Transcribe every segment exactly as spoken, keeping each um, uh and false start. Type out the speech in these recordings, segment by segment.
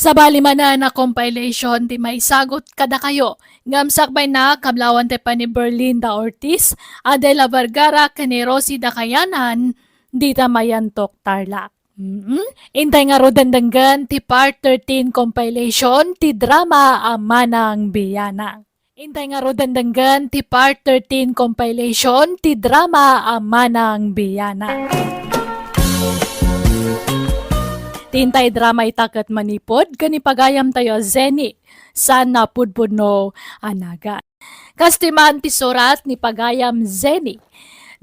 Sabali manen a compilation ti maisagut kadakayo, ngem sakbayna, kablawan ti pay ni Berlinda Ortiz, Adela Vergara, ken ni Rosie Dakayanan, dita Mayantok, Tarlac. Mm-mm. Intay ngaruden denggen ti Part thirteen compilation ti drama a Manang Bianang. Intay ngaruden denggen ti Part thirteen compilation ti drama a Manang Bianang. Ti intay drama ita ket manipud ken ni pagayamtayo a Zenny, saan a pudpudno a nagan. Kas ti man ti surat ni pagayam Zenny.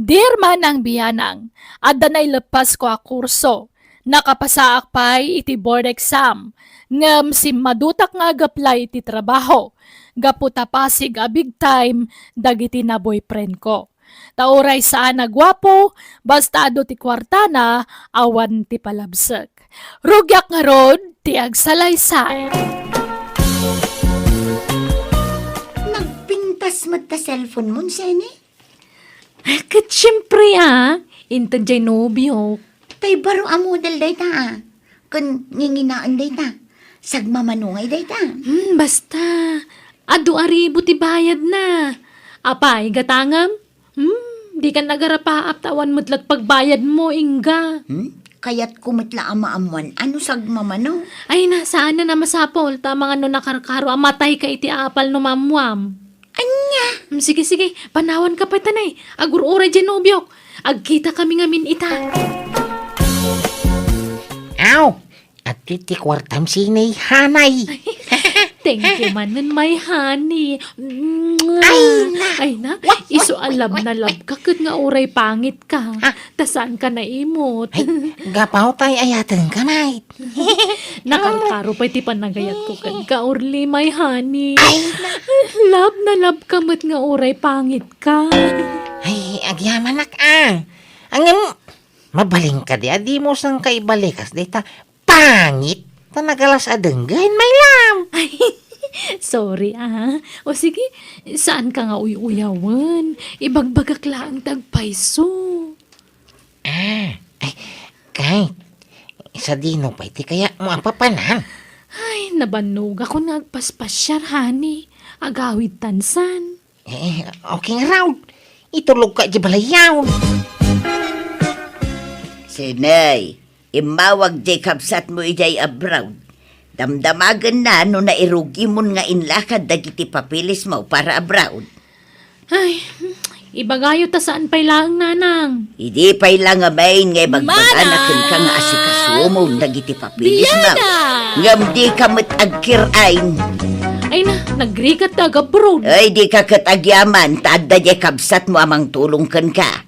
Dear Manang Bianang, adda naileppasko a kurso. Nakapasaak pay iti board exam, ngem simmadutak nga ag-apply iti trabaho, gapu ta pasig a big time dagiti na-boyfriend ko. Ta uray saan a guapo, basta adu ti kuartana, awan ti palabsek. Rugiak ngarud ti agsalaysay. Nagpintas met ta cellphone mo, Zenny? Eh, ket siempre, ah. Inted jay nobiok. Tay baro a model dayta, ah. Ken nginginaen dayta. Sagmamano ngay dayta. Hmm, basta. Adu a ribu ti bayadna. Apay, gatangem? Hmm, dikan agarapaap ta awan met la pagbayadmo, ingga. Hmm? Kayatko met la a maammuan. Ano sagmamano? Ay na, saanen a masapul ta amangan no nakarkaro a matayka iti apal no maammuam. Ania? Mm, sige, sige. Panawanka pay, tanay. Agur-uray jay nobiok. Agkitakami ngamin ita. Aw, ati ti kuartam, Zenny, hanay. Thank you manen, my honey. Ay, na. Ay, na. Wak, wak, Isu a wak, love wak, na love wak. Ka ket nga uray pangit ka. Ha? Ta saanka naimot. Ay, gapu tay ayatenka, nay. Nakarkaro pay ti panagayatko kenka, Orly, my honey. Ay, na. Love na love ka met nga uray pangit ka. Ay, agyamanak, ah. Ngem, mabalin kadi a dimo sangka ibalikas dayta pangit ta nagalas a denggen, my love. Ay, sorry, ah. O sige, saanka nga uy-uyawen. Ibagbagak laeng ti agpayso. Ah, ay, kay, sadino pay ti kayatmo a papanan? Ay, nabannogakon nga agpaspasiar, honey. Agawid tansan. Eh, okay nga raw. Itulogka idiay balayyo. Zenny, immawag jay kabsatmo idiay abroad. Damdamagenna no nairugimon nga inlakad dagiti papeles mo para abroad. Ay, ibagayo ta saan pay laeng, nanang. Idi pay la ngamin nga ibagbagana Manang kenka nga asikasumo dagiti papeles mo. Diana! Ngem dika met agkir-ayn. Ay na, nagrigat ta agabroad. Ay, dika ket agyaman, ta adda jay kabsatmo a mangtulong kenka.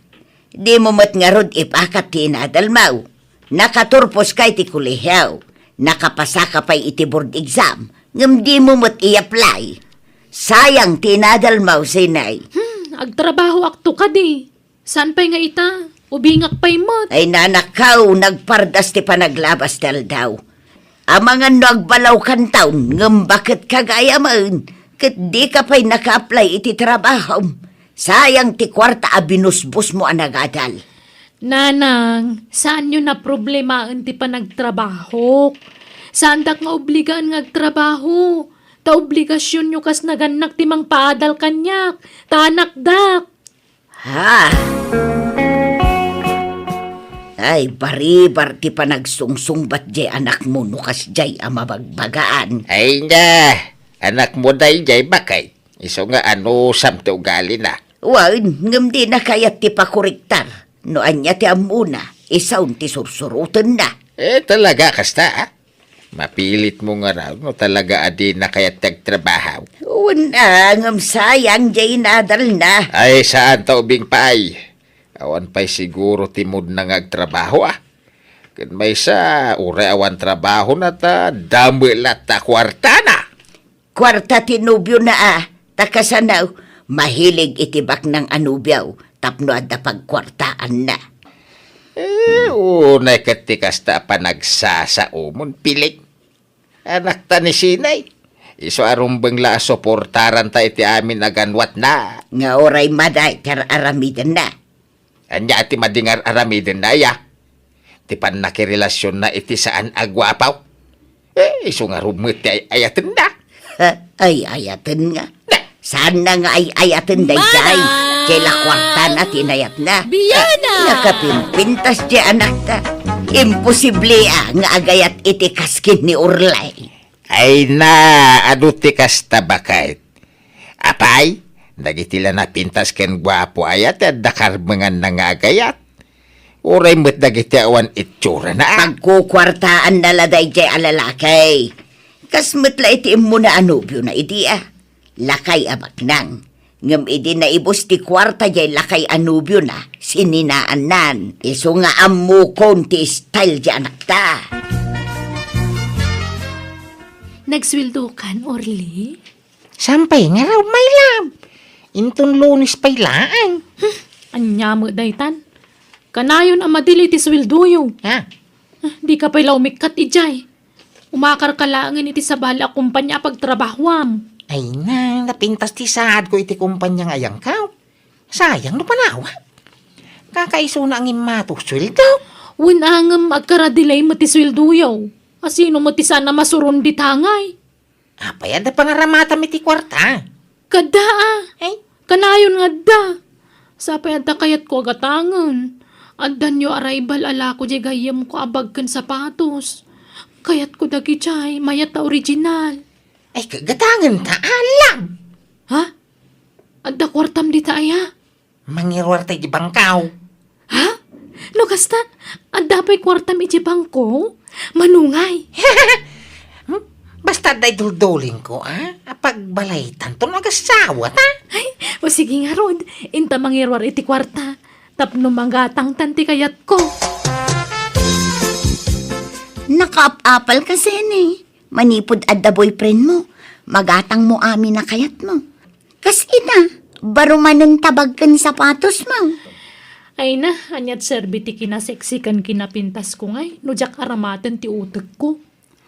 Dimo met ngarud ipakat ti inadalmo. Nakaturposka iti kolehio, nakapasaka pay iti board exam, ngem dimo met i-apply. Sayang ti inadalmo, Zenny. Hmm, agtrabahoakto kadi. Saan pay nga ita? Ubingak pay met. Ay, nanakkaw, nagpardas ti panaglabas ti aldaw. Amangan no agbalawkanton, ngem baket ka gayamen, ket dika pay naka-apply iti trabahom. Sayang ti kuarta a binusbosmo a nagadal. Nanang, saanyo a problemaen ti panagtrabahok. Saandak nga obligaan nga agtrabaho. Ta obligasionyo kas nagannak ti mangpaadal kaniak. Ta anakdak. Ha? Ay, baribar ti panagsungsungbat jay anakmo no kasdiay a mabagbagaan. Ay na, anakmo daydiay, baket. Isu nga anusam ti ugalina. Wen, ngem dina kayat ti pakorektar. No ania ti ammona, isu ti sursurotenna. Eh, talaga kasta, ah? Mapilitmo ngarud no talaga a dina kayat ti agtrabaho. Wen, ah, ngem sayang jay inadalna. Ay, saan ta ubing pay. Awan pay siguro ti moodna nga agtrabaho, ah. Ken maysa, uray awan trabahona ta dame latta kuartana. Kuarta ti nobiona, a, ta kasano, mahilig iti baknang a nobio tapno adda pagkuartaanna. Eh, unay ket ti kasta a panagsasaomon, Piling. Anakta ni Zenny. Isu a rumbeng la a suportaranta iti amin a ganwatna. Nga uray madi ti ar-aramidenna. Ania ti madi nga ar-aramidenna, aya? Ti pannakirelasionna iti saan a guapo. Eh, isu ngarud met ti ay-ayatenna. Ay-ayaten nga. Saanna nga ay-ayaten daydiay. Mana! Kay la kuartana ti inayatna. Biana! Nakapimpintas ti anakta. Imposible a nga agayat iti kaskin ni Orlay. Ay na, adu ti kasta baket. Apay, dagiti la napintas ken guapo aya ti adda karbenganna nga agayat. Uray met dagiti awan itsurana. Pagkukuartaanna la daydiay a lalaki. Kas met la iti immuna a nobiona idi a. Lakay a baknang. Ngem idi naibus ti kuarta diay lakay a nobiona, sininaannan. Isu nga ammokon ti style diay anakta. Nagsueldokan, Orly? Saan pay ngarud, my love? Inton Lunes pay laeng. Hmm, ania met daytan? Kanayon a madili ti sueldoyo. Ha? Ah, dika pay la umikkat idiay. Umakarka laengen iti sabali a kompania a pagtrabahoam. Ay na, napintas ti saadko iti kompania nga ayangkaw. Sayang no panawak. Kakaisuna ngem mato sueldo. Wen a ngem agkara-delay met ti sueldoyo. Asino met ti saan a masuron dita ngay? Apay, adda pangaramatam iti kuarta? Kada a. Ay? Kanayon nga adda. Sapay adda kayatko a gatangen. Addanyo arrival a lako diay gayyemko a bag ken sapatos. Kayatko dagidiay, mayat a original. Ay, ka-, gatangenta, alam. Ha? Adda kuartam dita aya? Mangiruar ta iti bangkaw. Ha? No kasta, adda pay kuartam iti bangko? Manungay. Hmm? Basta adda iduldulingko, a? Apagbalaytanto no agasawa ta. Ay, o sige ngarud, inta mangiruar iti kuarta. Tapno magatangtan ti kayatko. Nakaap-apal ka, Sene. Manipud adda boyfriend mo, magatang mo amin a kayat mo. Kas ita, baro manen ta bag ken sapatos mo. Ay na, aniat serbi ti kinasexy ken kinapintas ko ngay, no diak aramaten ti utek ko.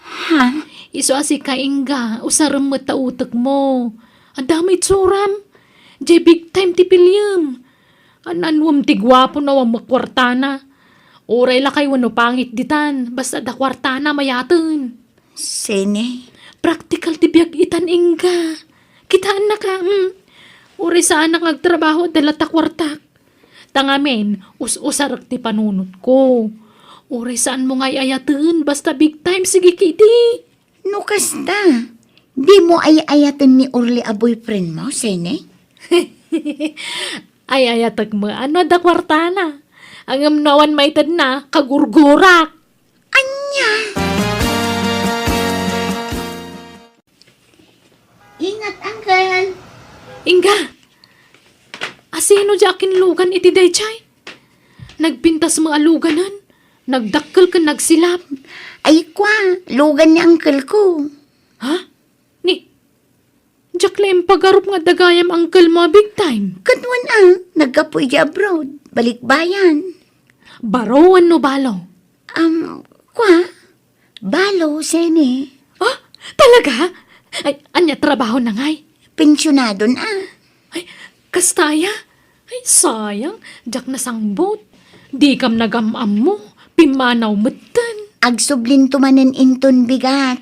Ha? Isu a sika, Inga, usarem met ta utek mo. Adda met itsuram. Diay big time ti piliem. An-anuem ti guapo no awan met kuartana. Uray lakay wenno pangit ditan, basta adda kuartana mayaten. Sene? Praktikal ti biag itan, Inga. Kitaennaka, hmm. Uray saanak nga agtrabaho, adda latta kuartak. Ta ngamin, us-usarek ti panunotko. Uray saanmo nga ay-ayaten, basta big time, sige ketdi. No kasta, dimo ay-ayaten ni Orly a boyfriend mo, Sene? Ay-ayatek met no adda kuartana. Ngem no awan maitedna, kagurgurak. Ania? Ingat, Uncle. Inga! Asino diay kinlugan iti daydiay? Nagpintas met a luganen, nagdakkel ken nagsilap. Ay, kua, lugan ni uncle ko. Ha? Ni, diak la impagarup nga adda gayam uncle mo a big time. Ket wen a, naggapu idiay abroad, balikbayan. Baro wenno balo? Um, kua, balo, Sene. Ah, talaga? Ay, ania trabahona ngay? Pensionadon a. Ay, kasta aya? Ay, sayang, diak nasangbut. Dikam nagam-ammo, pimmanaw metten. Agsublinto manen inton bigat.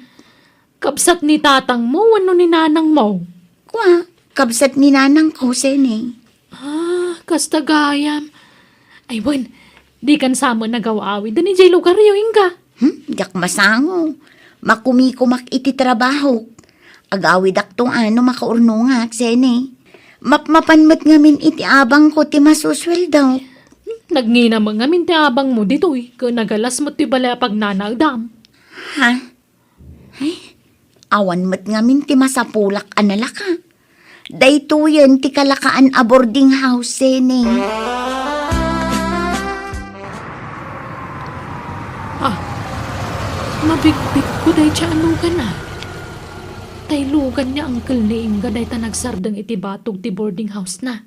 Kabsat ni tatangmo wenno ni nanangmo? Kua, kabsat ni nanangko, Sene. Ah, kasta gayam. Ay, wen, dikan sa met nagaw-awiden idiay lugaryo, Inga? Hmm, diak masango. Makumikumak iti trabahok. Agawidakto a no makaurnongak, Sene. Mapmapan met ngamin iti abangko ti masusueldo. Hmm, nagngina met ngamin ti abangmo ditoy, ket nagalas met ti balay a pagnanaedam. Ha? Ay, awan met ngamin ti masapulak a nalaka. Daytoyen ti kalakaan a boarding house, Sene. Ah, mabigbigko dayta a lugan a. Tay lugan ni uncle ni Inga dayta nagsardeng iti batog ti boarding house na.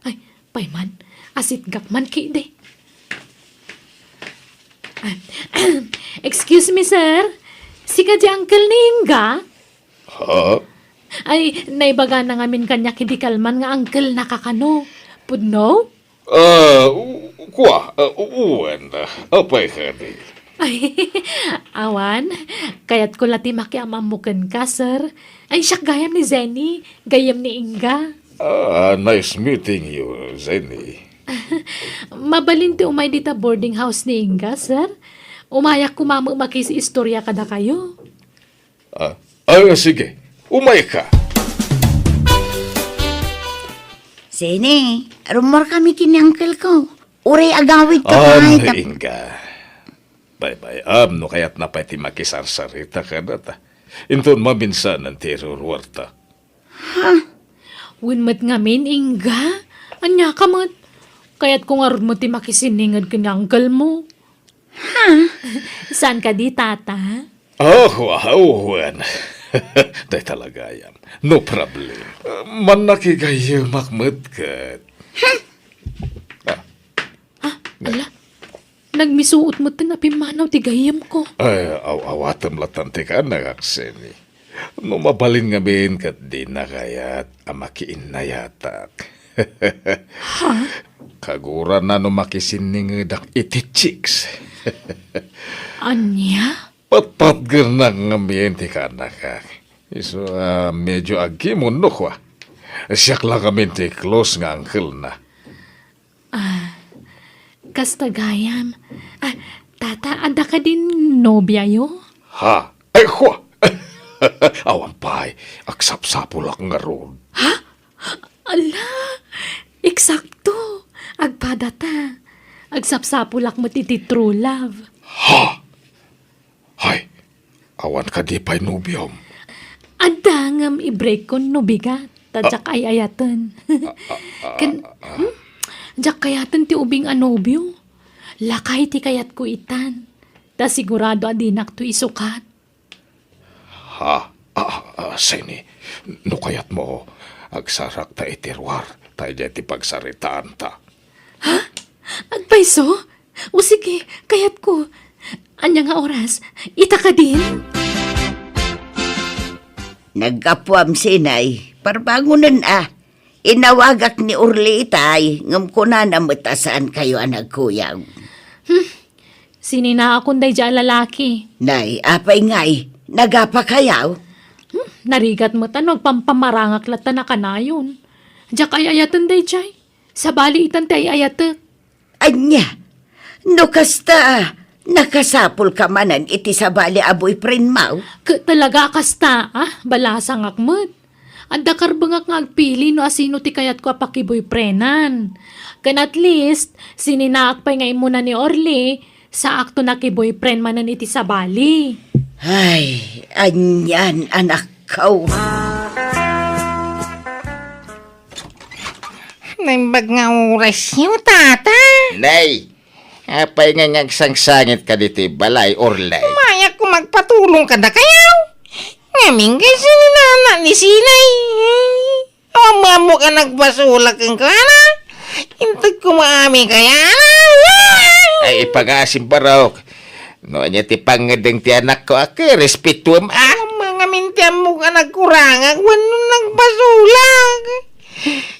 Ay, pay man, asitgak man ketdi. Ah, excuse me, sir. Sika di uncle ni Inga? Ha? Ay, naibagana ngamin kaniak idi kalman nga uncle na kakano. Pudno? Ah, u-, kua, ah, u-, uwan. Apay kadi? Awan, kayatko la ti makiam-ammo kenka, sir. Ay, siak gayam ni Zenny, gayyem ni Inga. Ah, nice meeting you, Zenny. Mabalin ti umay dita boarding house ni Inga, sir. Umayak koma met makiistorya kadakayo. Ah, ah, sige. Umayka. Sini, rummuar kami ken ni uncle ko. Uray agawid ka. Ah, pay, tap- Inga. Bye-bye. Am, no kayatna pay ti makisarsarita kadata. Inton maminsanan ti iruruarta. Ha? Wen met ngamin, Inga? Ania ka met? Kayatko ngarud met ti makisinninged ken ni uncle mo. Ha? Saan kadi, Tata? Oh, wow, wen. Dayta la gayam. No problem. Mannakigayyemak met ket. Ah, ala. Nagmisuot metten a pimmanaw ti gayyemko. Ay, aw-, awatem latan ti kaannak, Seni. No mabalin ngamin ket dina kayat a makiinnayatak. Ha? Kagurana no makisinningedak iti chicks. Ania? Patpatgernak ngamin ti kaannakak. Isu a medyo agkimon no kua. Siak la ngamin ti close nga uncle-na. Ah, kasta gayam. Ah, Tata, adda kadin nobiayo? Ha? Ay, kua! Awan pay, agsapsapulak ngarud. Ha? Ala, eksakto. Agpadata. Agsapsapulak met iti true love. Ha? Hay, awan kadi pay nobiom? Adda ngem i-break-kon no bigat, ta diak ay-ayaten. Ken, hmm? Diak kayaten ti ubing a nobio. Lakay ti kayatko itan. Ta sigurado a dinakto isukat. Ha? Ah, ah, Seni, no kayatmo, agsarakta iti ruar, ta idiay ti pagsaritaanta. Ha? Agpayso? O sige, kayatko. Ania nga oras? Ita kadin? Naggapuam, Sinay. Parbangonen a. Inawagak ni Orly itay, ngem kunana met a saankayo a nagkuyaw. Hmm. Sininaakon daydiay a lalaki. Nay, apay ngay? Nagapakayaw? Hmm. Narigat met a no agpampamarangak latta a kanayon. Diak ay-ayaten daydiay. Sabali itan ti ay-ayatek. Ania? No kasta, nakasapulka manen iti sabali a boyfriendmo? Ket talaga a kasta, ah? Balasangak met. Adda karbengak nga agpili no asino ti kayatko a pakiboyfriendan. Ken at least, sininaak pay nga immuna ni Orly, saakton a kiboyfriend manen iti sabali. Ay, anian, anakko. Naimbag nga orasyo, Tata. Nay, apay nga, nga agsangsangitka ditoy balay, Orly? Umayak ko magpatulong kadakayo. Ngamin kay sininana ni Sinay. Awan mo ka nagpasula kenkuana. Inted ko maami kayana. Ay, ipagasim, Barok. No ania ti pangngedeng ti anakko a, ket respetuem a. Awan ngamin ti ammok a nagkurangak wenno nagpasulak.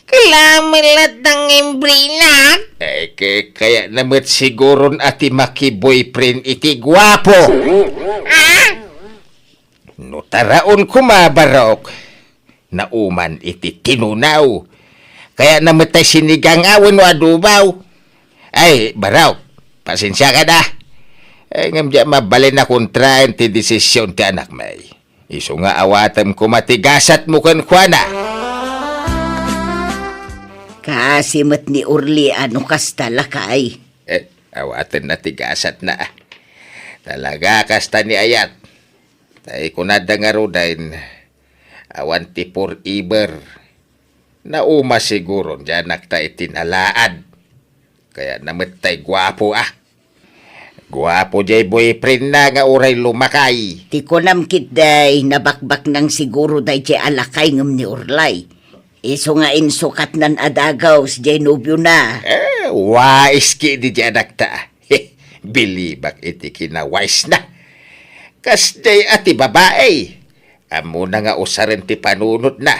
Kailangan met latta nga imbrinak. Ay, ke-, kayatna met siguron a ti makiboyfriend iti guapo. Ah? No taraon koma, Barok, nauman iti tinunaw. Kayatna met tay sinigang a wenno adobo. Ay, Barok, pasensiaka da. Eh, ngem diak mabalin a kontraen ti desisyon ti anakmi. Isu nga awatem koma ti gasatmo kenkuana. Kaasi met ni Orly a no kasta, lakay. Eh, awatenna ti gasatna. Talaga kasta ni Ayat. Tay kunada ngaruden, awan ti forever. Nauma siguron ti anakta iti nalaad. Kayatna met tay guapo a. Guapo jay boyfriendna nga uray lumakay. Ti kunam ketdi, nabakbaknang siguro dayjay a lakay ngem ni Orly. Isu nga insukatnan a dagus jay nobiona. Eh, wais ketdi jay anakta. Bilibak iti kinawisena. Kasdiay a ti babai. Ammona nga usaren ti panunotna.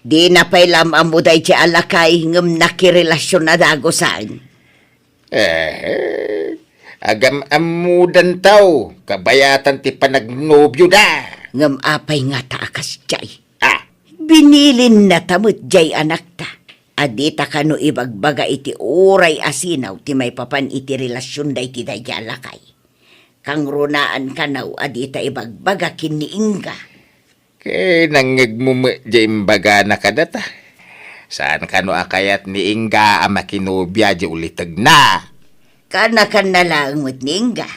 Dina pay la am-ammo dayjay a lakay ngem nakirelasyon a dagusan. Eh, Agam-ammodantaw, kabayatan ti panagnobioda. Ngem apay ngata a kasdiay? Ah. Binilinna ta met diay anakta. A dita kano ibagbaga iti uray a sinaw ti maipapan iti relasionda iti daydiay a lakay. Kangrunaan kano a dita ibagbaga ken ni Inga. Ket nangngegmo met diay imbagana kadata. Saan kano a kayat ni Inga a makinobia diay ulitegna? Kanakanna laeng met ni Inga.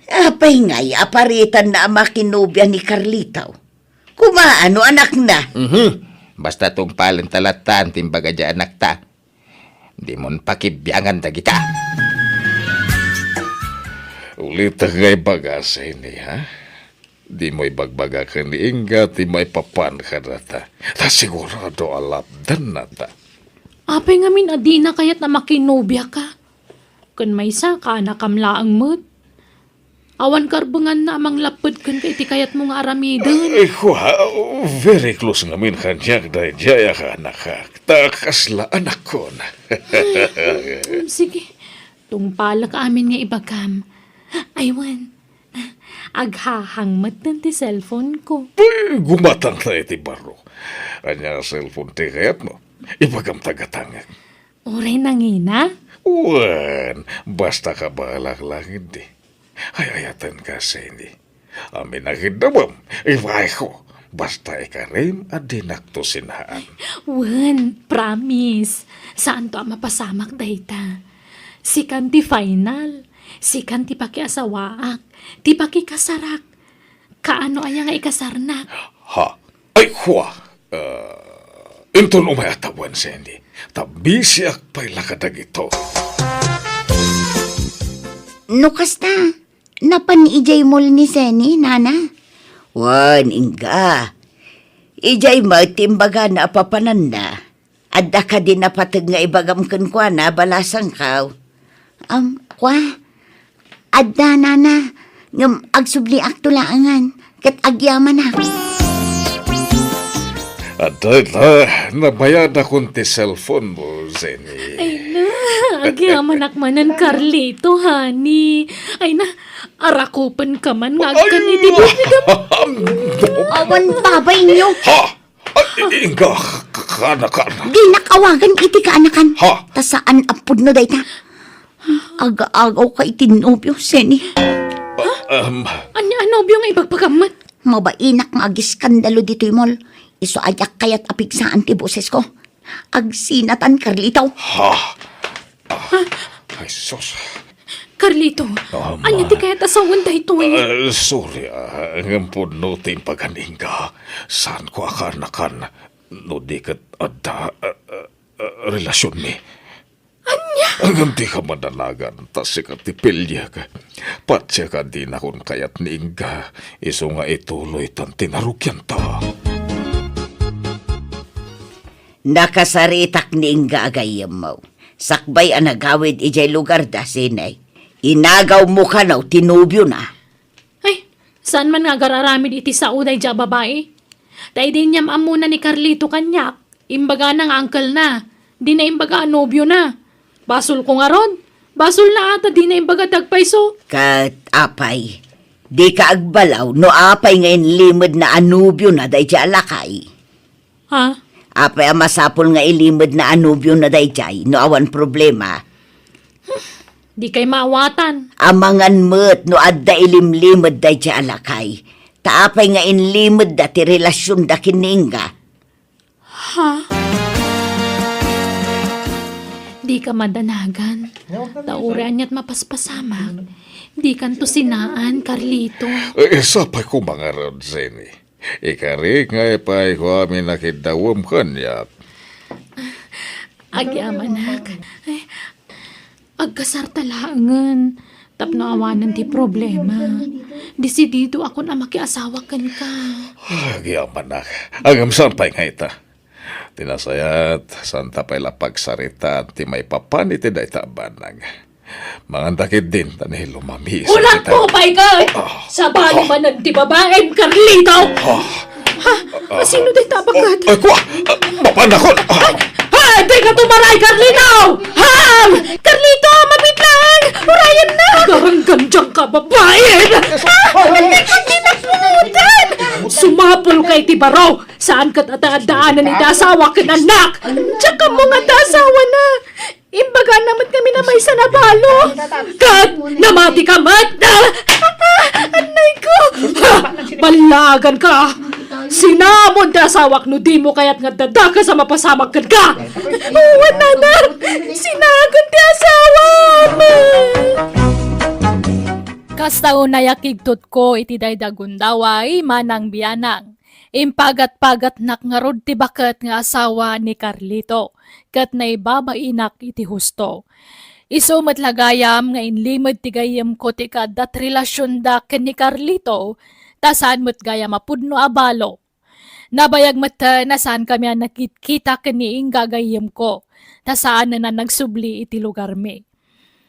Apay ngay a paritanna a makinobia ni Carlito? Kumaano anakna? Mhm. Basta tungpalenta lattan ti imbaga diay anakta. Dimon pakibiangan dagita. Ulitek nga ibaga, Seni, ha? Dimo ibagbaga ken ni Inga ti maipapan kadata. Ta sigurado a lapdannata. Apay ngamin a dina kayat a makinobia ka? Ken maysa, kaanakam laeng met. Awan karbenganna a manglapped kenka iti kayatmo nga aramiden. Ay, kua, very close ngamin kaniak daydiay a kaanakak. Ta kasla anakkon. Hmm, sige. Tungpalek amin nga ibagam. Ay, wen. Aghahang metten ti cellphone ko. Ay, gumatangta iti baro. Ania a cellphone ti kayatmo? Ibagam ta gatangek. Uray nangina? Wen, basta kabalak laeng idi. Ay-ayatenka, Seni. Amin a kiddawem, ibaeko. Basta ikarim a dinakto sinaan. Wen, promise. Saanto a mapasamak dayta. Sikan ti final. Sikan ti pakiasawaak. Ti pakikasarak. Kaano aya nga ikasarnak? Ha? Ay, kua! Ah, inton umay a tawen, Sandy. Ta bisiak pay la kadagito. No kasta, napan idiay mall ni Seni, nana? Wen, ingga. Idiay met ti imbagana a papananna. Adda kadi napateg nga ibagam kenkuana, balasangkaw? Am, kua? Adda, nana, ngem agsubliakto laengen, ket agyamanak. Adda ita, nabayadak ti cellphone mo, Zenny. Ay na, agyamanak manen, Carlito, honey. Ay na, arakupenka man nga agkan iti bibigam. Awan babayyo. Ha? Ay, ingga, k-, kana, kana. Dinak awagan iti kaanakan. Ha? Ta saan a pudno dayta. Aga-agawka iti nobio, Seni. Ah, um. Ania a nobio nga ibagbagam met? Mabainak nga agiskandalo ditoy mall. Isu a diak kayat a pigsaan ti bosesko. Agsinatan, Carlito. Ha? Ah, ay, sus. Carlito, ania ti kayat a sawen daytoy? Ah, sorry, ah, ngem pudno ti impagan, ingga. Saanko a kaanakan no di ket adda, ah, ah, ah, relasionmi. Ania? Ngem dika madanagan, ta sika ti piliek. Patiek a dinakon kayat ni ingga, isu nga ituloytan ti narugianta. Nakasaritak ni ingga a gayyemmo. Sakbay a nagawid idiay lugarda, Seni, inagawmo kano ti nobiona. Ay, saan man nga agar-aramid iti sao daydiay a babai? Ta idi inyam-ammona ni Carlito kaniak, imbagana nga uncle-na, dina imbaga a nobiona. Basolko ngarud? Basolna a ta dina imbaga ti agpayso. Ket apay, dika agbalaw no apay nga inlimedna a nobiona daydiay a lakay? Ha? Apay a masapul nga ilimedna a nobiona daydiay no awan problema? Dikay maawatan. Amangan met no adda ilimlimed daydiay a lakay. Ta apay nga inlimedda ti relasionda ken ni ingga? Ha? Dika madanagan. Ta uray ania't mapaspasamak, dikanto sinaan, Carlito. Eh, sapay koma ngarud, Zenny. Ikarik nga ipayko amin a kiddawem kaniak. Agyamanak. Ay, agkasarta laengen tapno awanen ti problema. Desididoakon a makiasawa kenka. Agyamanak. Ngem saan pay nga ita? Ti nasayaat, saanta pay la pagsaritaan ti maipapan iti dayta a banag. Manganta ketdin, ta ni lumami. Ulatmo pay ket! Ah. Sabali manen ti babaem, Carlito! Ah. Ha? Ah, sino dayta a bagad? Ah, kua! Ah, mapanakon! Ah. Ay! Ay! Dika tumaray, Carlito! Ha? Carlito, mabitlang! Urayennak! iti baro, saan ket adda-addaanen iti asawa ken annak. Diak ammo nga adda asawana. Imbagana met ngamin a maysa a balo. Ket namati ka met. Ah, ah, anay ko. Ah, ballagan ka. Sinamon ti asawak no dimo kayat nga adda dakes a mapasamak kenka. Wen, anak, sinaakon ti asawam. Kasta unay a kigtotko iti daydi a gundaway, Manang Bianang. Impagat-pagatnak ngarud ti baket nga asawa ni Carlito, ket naibabainak iti husto. Isu met la gayam nga inlimed ti gayyemko ti kaadda ti relasionda ken ni Carlito, ta saan met gayam a pudno a balo. Nabayag metten a saankami a nagkitkita ken ni Inga gayyemko, ta saanen a nagsubli iti lugarmi.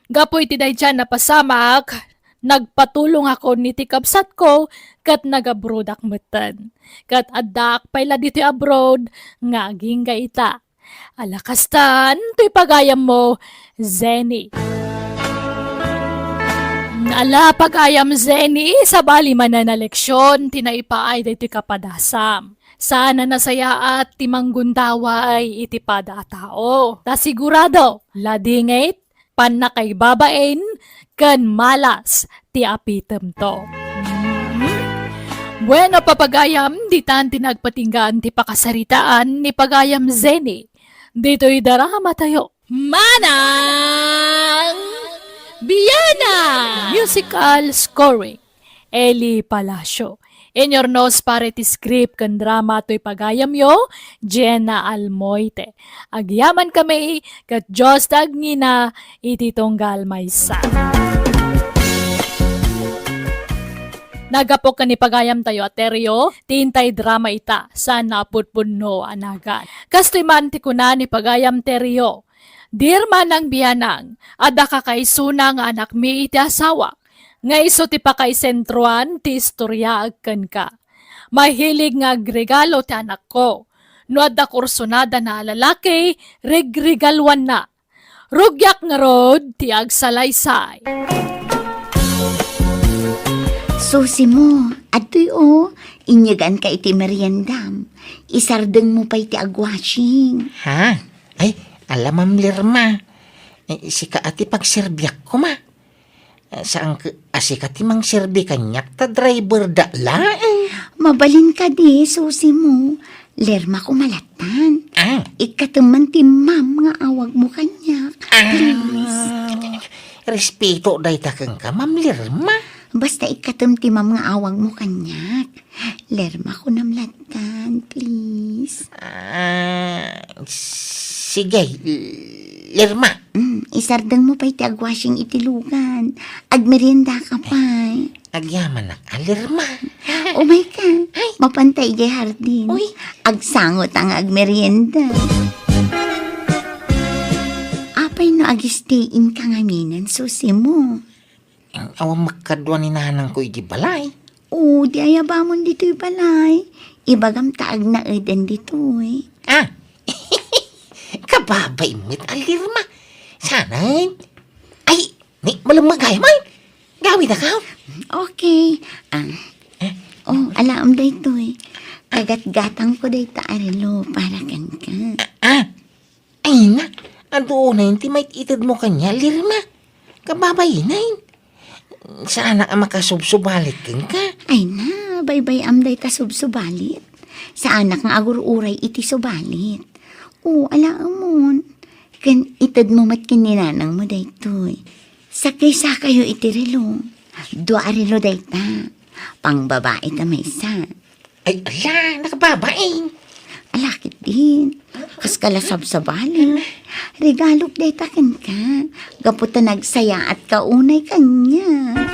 Gapu iti daydiay a napasamak, nagpatulongakon iti kabsatko ket nagabrodak metten. Ket addaak pay la ditoy abroad nga agingga ita. Ala kastan, toy pagayammo, Zenny. Ala pagayam, Zenny, sabali manen a leksion ti naipaay daytoy kapadasam. Saan a nasayaat ti manggundaway iti pada a tao. Ta sigurado, ladingit, pannakaibabain, ken malas ti apitemto. Mhm. Bueno, papagayam, ditan ti nagpatinggaan ti pakasaritaan ni pagayam Zenny. Ditoy drama tayo. Manang Bianang! Musical scoring, Eli Palacio. Inurnos para iti script ken drama toy pagayamyo, Jenna Almoite. Agyaman kami ket Dios ti agngina iti tunggal maysa. Naggapu ken ni pagayamtayo a Terio, ti intay drama ita, saan a pudpudno a nagan. Kastoy man ti kuna ni pagayam Terio, Dear Manang Bianang, adda kakaisuna nga anakmi iti asawa, nga isu ti pakaisentroan ti istoriaek kenka. Mahilig nga agregalo ti anakko. No adda kursunadana a lalaki, regregaluanna. Rugiak ngarud ti agsalaysay. Susi mo, adtoy o, inyeganka iti meriendam. Isardeng mo pay ti agwashing. Ha? Ay, ala, Ma'am Lirma. Eh, sika a ti pagserbiak koma. Eh, saan ket a sika ti mangserbi kaniak ta driver da laeng. Mabalin kadi, Susi mo. Lerma ko malatan. Ah. Ikkatem man ti ma'am nga awag mo kaniak. Ah. Please. Respeto dayta kenka, Ma'am Lirma. Basta ikkatem ti ma'am nga awag mo kaniak. Lerma ko namlatan, please. Ah, sige, Lerma. Mm, isardeng mo pay ti agwashing iti lugan. Agmerienda ka pay. Agyamanak a, Lerma. Umay ka. Ay. Mapanta idiay hardin. Uy. Agsango ta nga agmerienda. Apay no agistay-in ka ngaminen, Susi mo? Awan makadua ni nanangko iti balay. O, di ayabamon ditoy balay. Ibagam ta agnaeden ditoy. Ah! Kababay met a, Lerma. Saanen? Ay, ni, malemmeg gayam ay. Gawidaka. Okay. Ah. Eh? O, alaem daytoy. Kagatgatangko dayta a relo para kenka. Ah, ah. Ay na, adu unay ti maited mo kaniak, Lerma. Kababaynen. Saanak a makasubsubalit kenka. Ay na, baybay-am dayta subsubalit. Saanak nga agur-uray iti subalit. O, alaemon. Ken ited mo met ken ni nanang mo daytoy. Sakay-sakayo iti relo. Dua a relo dayta. Pangbabai ta maysa. Ay, ala, nakababain. Ala, ketdin. Kas ka la sabsabali. Regalok dayta kenka. Gapu ta nagsayaat ka unay kaniak.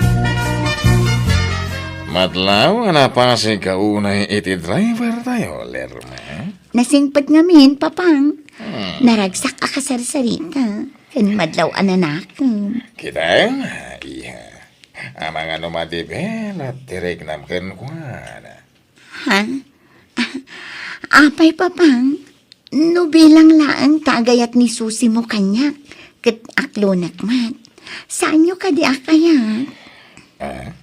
Madlaw nga napasig ka unay iti driver tayo, Lerma. Nasingpet ngamin, Papang. Hmm. Naragsak a kasarsarita. Ken madlaw a nanakem. Kita, iha. Amangan no madibelat ti riknam kenkuana. Ha? Apay, Papang? No bilang laeng ta agayat ni Susi mo kaniak, ket aklonek met. Saanyo kadi a kayat? Ah?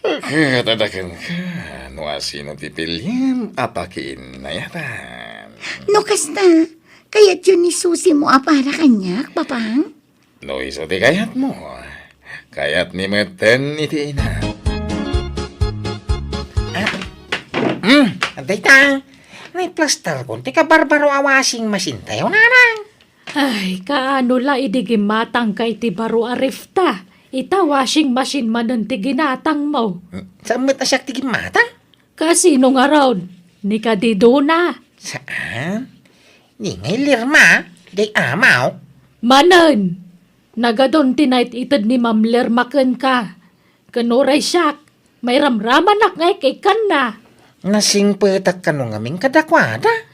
Ket adda kenka, no asino ti pilien a pakiinnayatan. No kasta, kayatyo ni Susi mo a para kaniak, Papang? No isu ti kayatmo, kayatmi metten iti ina. Ah, mm, dayta, naiplastarkon ti kabarbaro a washing machine tayo, Nanang. Ay, kaano la idi gimatangka iti baro a refta? Ita washing machine manen ti ginatangmo. Hmm, saan met a siak ti gimmatang? Kasino ngarud? Ni kadi Dona? Saan? Ni ngay Lirma, diay amaw. Manen, nagadun ti naited ni Ma'am Lirma kenka. Ken uray siak, mairamramanak nga ikkanna. Nasingpetak kano ngamin kadakuada?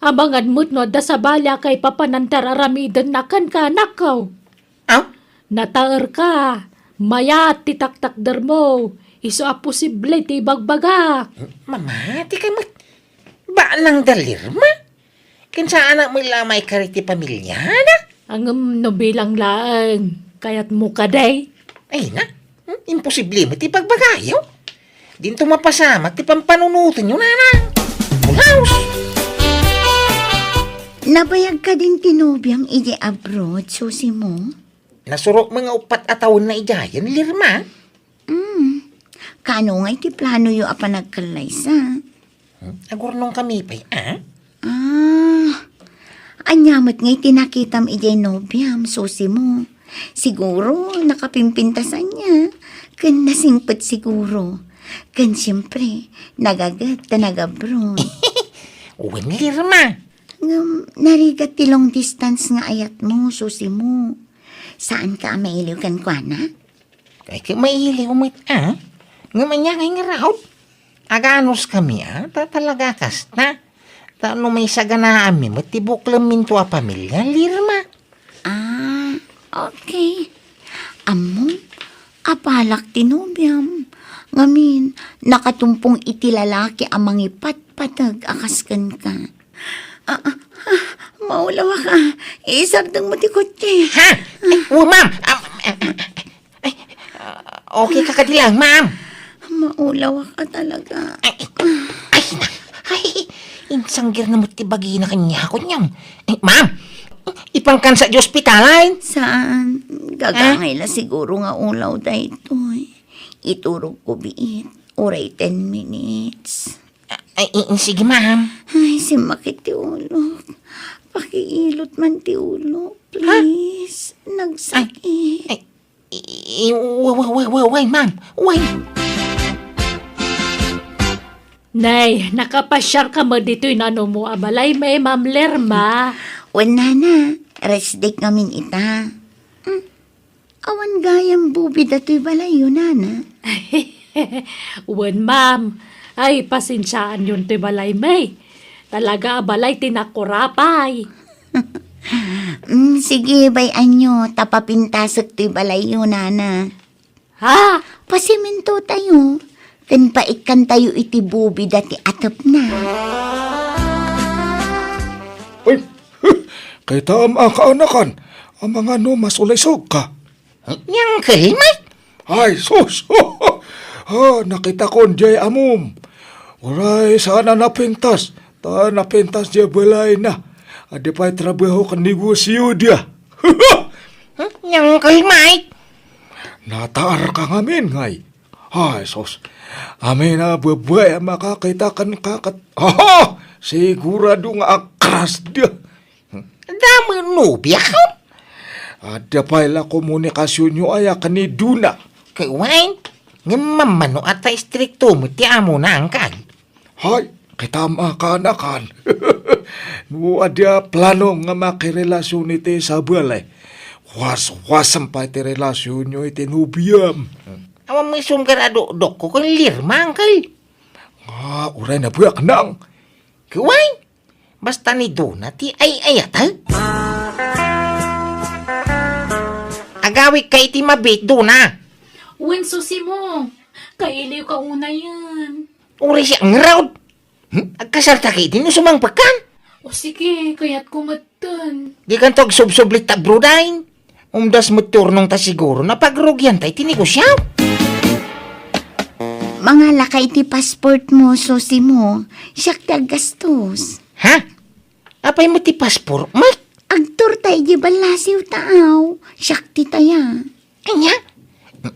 Amangan met no adda sabali a kaipapanan ti ar-aramidenna kenka, anakko. Aw? Nataerka. Mayat ti taktakdermo. Isu a posible ti ibagbagak. Mamati ka met. Balang da Lirma? Ken saanak met la a maikari ti pamiliana? Ngem no bilang laeng, kayatmo kadi? Ay na, hmm, imposible met ti ibagbagayo. Dinto mapasamak ti pampanunotenyo, Nanang. Bulaos! Nabayag kadin ti nobiam idiay abroad, Susi mo? Nasurok met nga uppat a tawenna idiayen, Lirma. Mm. Kaano ngay ti planoyo a panagkallaysa? Hmm? Agurnongkami pay, a? Ah, ania met ngay ti nakitam idiay nobiam, Susi mo? Siguro, nakapimpintas ania. Ken nasingpet siguro. Ken siempre, nagaget ta nagabroad. Wen, Lirma. Ngem, narigat ti long distance nga ayatmo, Susi mo. Saanka a mailiw kenkuana? Ay, ket mailiw met, a? Ngem ania ngay ngarud? Aganuskami, a? Ta talaga kasta. Ta no maisaganaanmi met ti buklemminto a pamilia, Lirma. Ah, okay. Ammom, abalak ti nobiam. Ngamin, nakatumpong iti lalaki a mangipatpateg a kas kenka. Ah, ah, ah, maulawak, a. Isardengmo ti kotse. Ha? Ay, oh, ma'am. Ah, ah, ah, ah. Ay, ah, okay ka kadi laeng, ma'am? Maulawak ka talaga. Ay, ay, na, ay, insanggirna met ti bagina kaniakon, yam. Ay, ma'am, ipankansa ti ospitalan? Saan? Gagangay la siguro nga ulaw daytoy. Iturogko biit. Uray ten minutes. Ay, i-, sige, ma'am. Ay, simmakit ti ulok. Pakiilot man ti ulok, please. Nagsakit. Ay, i-, i-, wa-, wa-, wa-, wa-, why, ma'am? Why? Nay, nakapasiar ka met ditoy nanumo a balay, may Ma'am Lerma. Wen, nana, rest day ngamin ita. Hmm. Awan gayam bubi datoy balayyo, nana. Wen, ma'am. Ay, pasensiaanyon toy balay, may. Talaga a balay ti nakurapay. Mm, sige, bay-anyo, ta papintasek toy balayyo, nana. Ha? Pasemento tayo, ken paikkan tayo iti bubi dati atepna. Ay, kitaem a kaanakan, amangan no masulisog ka. Ni Uncle Mike? Ay, sus! Ah, nakitakon diay amom. Uray saan a napintas, ta napintas diay balayna. Adda pay trabaho ken negosio dia. Hmm? Ni Uncle Mike? Nataar ka ngamin, ngay. Ay, sus. Amin a babai a makakita kenka ket, aha! Sigurado nga akas dia. Damo nobia ka? Adda pay la komunikasionyo aya ken ni Dona. Ket wen, ngem mammano a ta istrikto met ti amona, Uncle. Hay, kitaem a kaanakan. No adda plano nga makirelasion iti sabali, waswasem pay ti relasionyo iti nobiam. Awan mo isumgar a dokdokko ken Lerma, Uncle. Nga, uray na biak nang. Ket wen, basta ni Dona ti ay-ayatek. Agawidka iti mabiit, Dona. Wen, Susi mo, kailiw ka unayen. Uray siak ngarud. Hmm? Agkasarta ka idi no sumangpekkan? O sige, kayatko metten. Dikanto agsubsublit ta abroad ay. Umdas met ti urnongta siguro, napagrugianta iti negosio. Angala ka iti passport mo, Susi mo. Siak ti aggastos. Ha? Apay met ti passport mo? Agturta iti ballasiw taaw. Siak ti taya. Anya?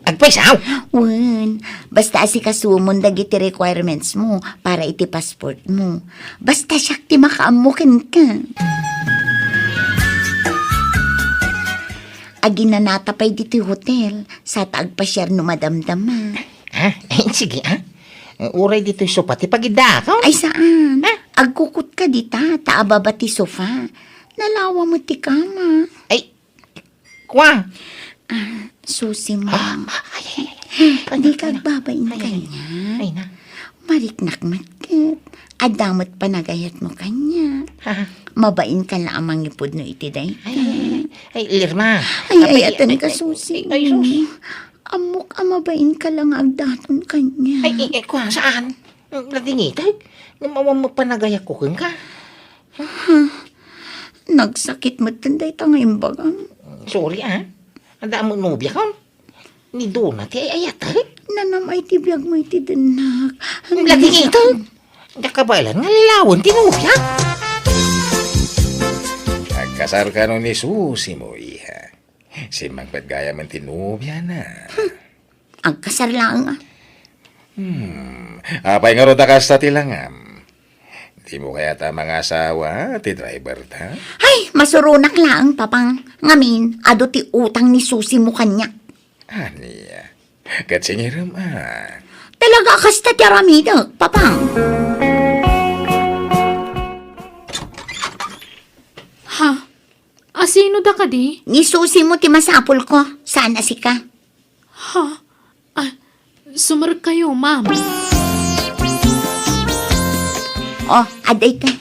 Agpaysaw? Wen, basta asikasumon dagiti requirements mo para iti passport mo. Basta siak ti makaammo kenka. Aginanata pay ditoy hotel, sa ta agpasiar no madamdama. Ah, eh, sige, ah. Uray ditoy sofa ti pagiddaakon. Ay, saan? Ah? Agkukutka dita, ta ababa ti sofa. Nalawa mo ti kama. Ay, kwa. Ah, Susi mo. Ah, ay, ay, ay, ay. Di ka agbabain kanya. Ay, na. Mariknak met ket. Adda met panagayat mo kanya. Ha? Mabain ka la a mangipudno iti dayta. Ay, ay, ay, ay, Lerma. Ay, apay, ayatan ay, ka, ay, Susi. Ay, sus. Ammok a mabain ka la nga agdaton kanya. Ay, ay, ay, kwa, saan? Nadingitek? Ngem awan met panagayatko kenka. Nagsakit met dayta nga imbagam. Sorry, ah. Adda met nobiakon. Ni Dona ti ay-ayatek. Nanam-ay ti biag mo iti dennak. Lagi ito. Diak kabaelan nga lawen ti nobiak. Agkasar kano ni Susi mo, iha. Simmangpet gayam ti nobiana. Agkasar laeng, ah. Hmm. Apay ngarud a kasta ti langam? Dimo kayat a mangasawa ti driver ta? Ay, masuronak laeng, Papang. Ngamin, adu ti utang ni Susi mo kaniak. Ania? Ket singirem, a. Talaga a kasta ti aramidek, Papang. Ha? Asino da kadi? Ni Susi mo ti masapulko, saan a sika. Ha? Ah, sumarkayo, ma'am. Oh, adda ita.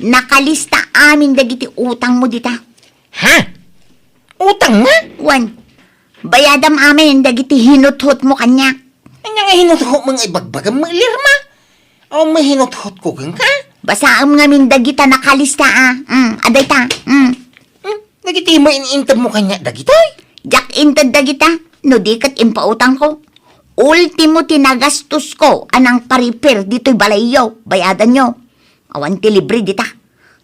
Nakalista amin dagiti utang mo dita. Ha? Utang nga? Wen, bayadam amin dagiti hinuthot mo kaniak. Ania nga hinuthot mo nga ibagbagam, Lerma? Awan met hinuthot ko kenka? Basaem ngamin dagita nakalista, a. Mm, adda ita. Mm. Hmm? Dagiti mo in-inted mo kaniak dagitoy? Diak inted dagita, no di ket impautangko. Ultimo ti nagastosko a nangpa-repair ditoy balayyo, bayadanyo. Awan ti libre dita.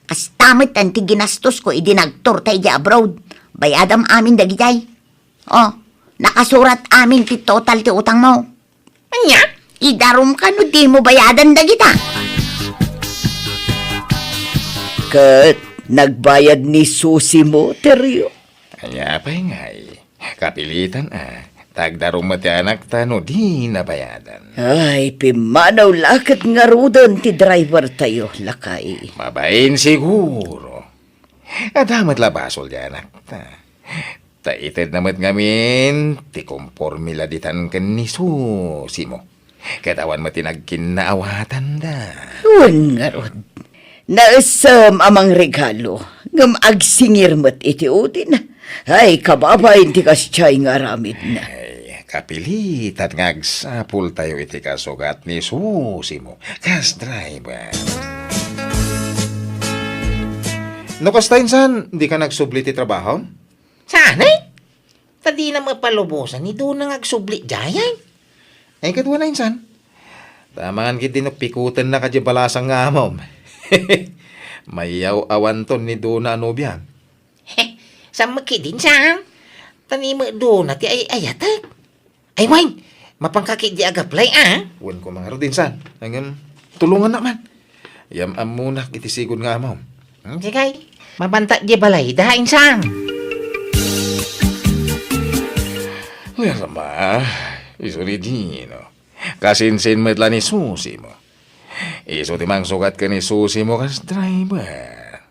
Kasta met ti ginastosko idi nagturta idiay abroad. Bayadam amin dagijay. Oh, nakasurat amin ti total ti utangmo. Ania? Idarumka no dimo bayadan dagita. Ket nagbayad ni Susi mo, Terio. Ania pay ngay? Kapilitan a, ta agdarum met ti anakta no di nabayadan. Ay, pimmanaw la ket ngaruden ti driver tayo, lakay. Mabain siguro. Adda met la basol ti anakta. Ta itedna met ngamin ti komporme la ditan ken ni Susi mo. Ket awan met ti nagkinnaawatanda. Wen ngarud. Naessem a mangregalo, ngem agsingir met iti udina. Ay, kababain ti kasdiay nga aramidna. Ay, kapilitan nga agsapultayo iti kasugat ni Susi mo, kas driver. No kasta, insan, dika nagsubli ti trabaho? Saan, eh? Ta dina mapalubosan ni Dona nga agsubli diay, ay. Ay, ket wen, insan. Ta amangan ketdi no pikutennak a diay balasang nga amom. Mayaw-awanton ni Dona a nobia. Saan met ketdi, insan? Ta ni met Dona ti ay-ayatek. Ay, wen, mapanka ketdi agaplay, a? Wen ko mangarud, insan. Ngem, tulongannak man. Yam-ammonak iti sigud nga amom. Hmm, sige. Mapantak diay balayda, insan. Lerma, isu ni Gino. Kasinsin met la ni Susi mo. Isu ti mangsugat ken ni Susi mo kas driver.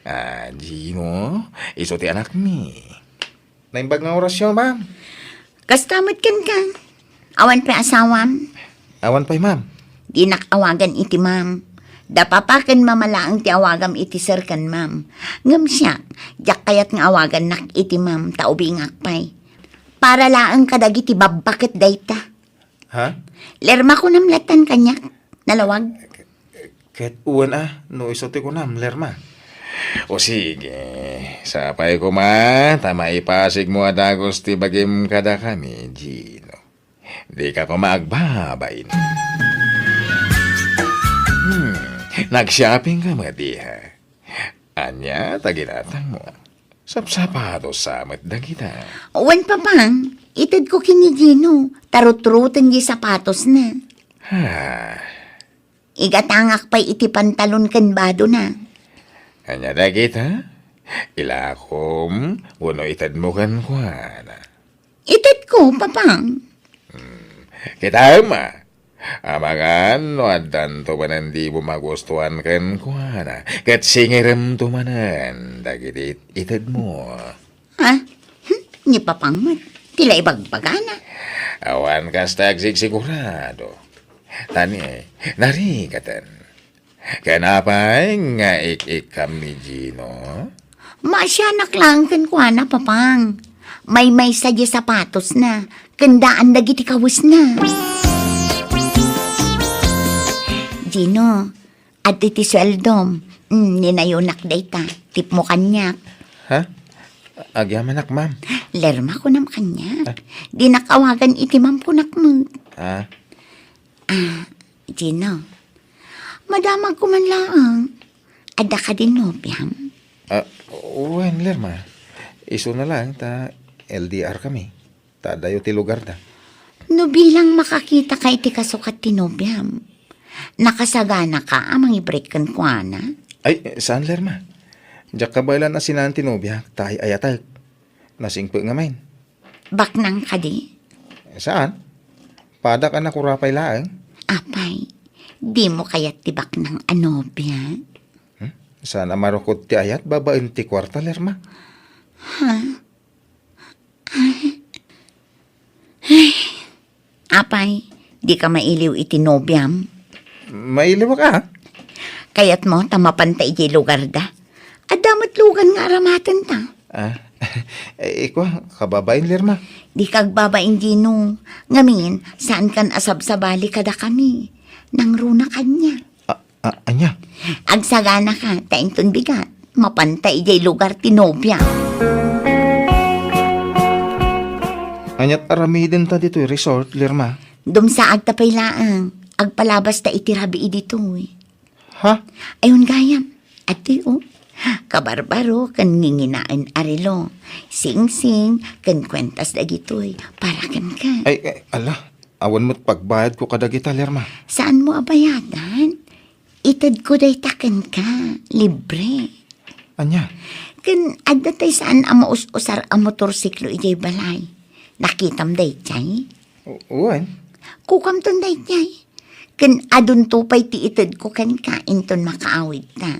Ah, Gino, isu ti anakmi. Naimbag nga orasyo, ma'am. Kasta met kenka. Awan pay asawam? Awan pay, ma'am. Dinak awagan iti ma'am. Da papa ken mama laeng ti awagam iti sir ken ma'am. Ngem siak, diak kayat nga awagannak iti ma'am ta ubingak pay. Para laeng kadagiti babba ket dayta. Ha? Lerma, kunam lattan kaniak. Nalawag? Ket wen a, no isu ti kunam, Lerma. O sige, sapay koma, ta maipasigmo a dagus ti bagim kadakami, Gino. Dika koma agbabain. Hmm, nag-shopping ka met, iha? Ania ta ginatangmo? Sapsapatos sa met dagita. Wen, Papang, itedko ken ni Gino, ta rutruten diay sapatosna. Ha? Igatangak pay iti pantalon ken badona. Ania dagita? Ilakom wenno itedmo kenkuana? Itedko, Papang. Hmm. Kitaem, a. Amangan no addanto manen dimo magustuan kenkuana, ket singiremto manen dagiti it-, itedmo. Ha? Hmm? Ni Papang met, ti la ibagbagana. Awan kasta agsigsigurado. Tani, narigaten. Ken apay nga ik-ikkam ni Gino? Maasianak laeng kenkuana, Papang. Maymaysa diay sapatosna, ken daan dagiti kawesna. Gino, adtoy ti sueldom. Mm, ninayonak dayta. Tipmo kaniak. Ha? Agyamanak, ma'am. Lerma, kunam kaniak. Ah. Dinak awagan iti ma'am, kunak met. Ah. Ah, Gino, madamagko man laeng. Adda kadi nobiam? Ah, wen, Lerma. Isuna laeng ta L D R kami. Ta adayo ti lugarda. No bilang makakitaka iti kasukat ti nobiam, nakasaganaka a mangibreak kenkuana? Ay, saan, Lerma. Diak kabaelan a sinaen ti nobiak ta ay-ayatek. Nasingpet ngamin. Baknang kadi? Saan? Padak a nakurapay laeng. Apay, dimo kayat ti baknang a nobia? Hmm? Saan a marukod ti ayat babaen ti kuarta, Lerma? Ha? Ay. Ay. Apay, dika mailiw iti nobiam? Mailiwak a. Kayatmo ta mapanta idiay lugarda? Adda met lugan nga aramatenta. Ah, eh, ikua, kababain, Lerma. Dika agbabain, Gino. Ngamin, saankan a sabsabali kadakami. Nangruna kaniak. Ah, ah, ania? Agsaganaka, ta inton bigat, mapanta idiay lugar ti nobia. Aniat aramidenta ditoy resort, Lerma? Dumsaagta pay laeng. Agpalabasta iti rabii ditoy. Ha? Ayon gayam. Adtoy, o. Kabarbaro ken nginginaen a relo. Singsing ken kuentas dagitoy para kenka. Ay, ay, ala. Awan met pagbayadko kadagita, Lerma. Saanmo a bayadan? Itedko dayta kenka. Libre. Ania? Ken adda tay saan a maus-usar a motorsiklo idiay balay. Nakitam daydiay? U-, wen. Kukamton daydiay. Ken adunto pay ti itedko kenka inton makaawidta.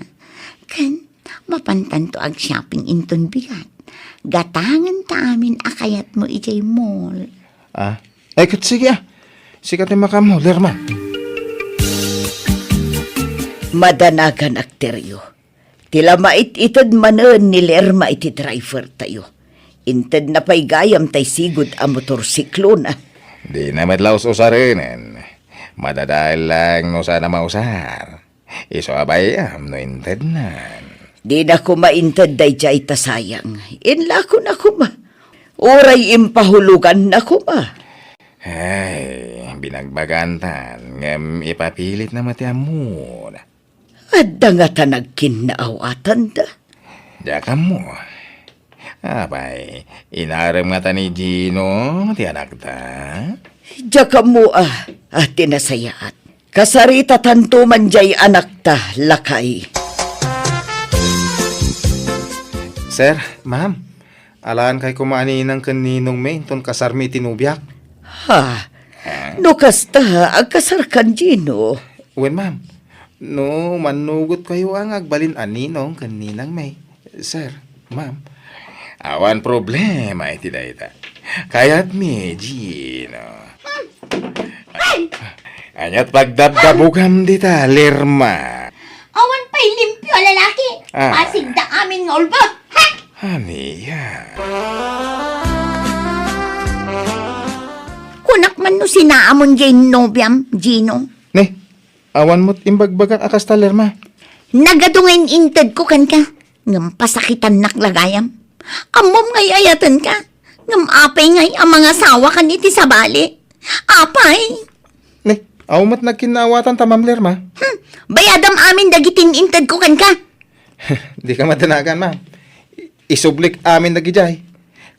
Ken mapantanto agshopping inton bigat. Gatangenta amin a kayatmo idiay mall. Ah, eh, ket sige, ah. Sika ti makaammo, Lerma. Madanaganak, Terio. Ti la mait-ited manen ni Lerma iti driver tayo. Intedna pay gayam tay sigud a motorsiklona. Dina met la us-usarenen. Madadael lang no saan a mausar. Isu a bay-am no intednan. Dina koma inted daydiay ta sayang. Inlakona koma. Uray impahuloganna koma. Ay, binagbagantan, ngem ipapilitna met ti ammona. Adda ngata nagkinnaawatanda? Diak ammo. Apay, inarem ngata ni Gino ti anakta? Diak ammo a, a ti nasayaat. Kasaritatanto man diay anakta, lakay. Sir, ma'am, alaen kay koma a ninang ken ninongmi inton kasarmi iti nobiak. Ha? No kasta, agkasarkan, Gino? Wen, ma'am. No mannugotkayo a nga agbalin a ninong ken ninangmi, sir, ma'am. Awan problema iti dayta. Kayatmi, Gino. Ay! Aniat pagdabdabugam dita, Lerma? Awan pay limpio a lalaki. Ah. Pasigda amin nga ulbod. Ha? Ania? Kunak man no sinaamon diay nobiam, Gino. Ne, awan met imbagbagak a kasta, Lerma. Nagadu nga in-intedko kenka, ngem pasakitannak la gayam. Ammom nga ay-ayatenka, ngem apay ngay a mangasawakan iti sabali? Apay? Ne, awan met nagkinnaawatan ta, Ma'am Lerma. Hmm, bayadam amin dagiti intedko kenka. Dika madanagan, ma'am. Isublik amin dagidiay.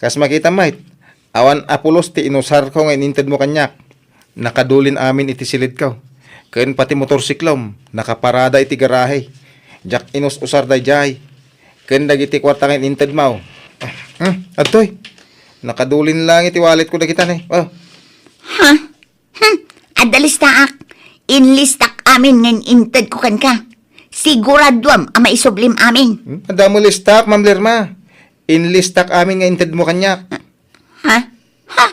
Kas makita met, awan a pulos ti inusarko nga inintedmo kaniak. Nakadulin amin iti silidko. Ken pati motorsiklom, nakaparada iti garahe. Diak inus-usar daydiay. Ken dagiti kuarta nga inintedmo. Ah, hmm, adtoy. Nakadulin lang iti walletko dagita ne. Oh. Ha? Hmm, adda listaak. Inlistak amin nga intedko kenka. Siguraduam a maisublim amin. Hmm? Adda mo listak, Ma'am Lerma. Inlistak amin nga intedmo kaniak. Ha? Ha?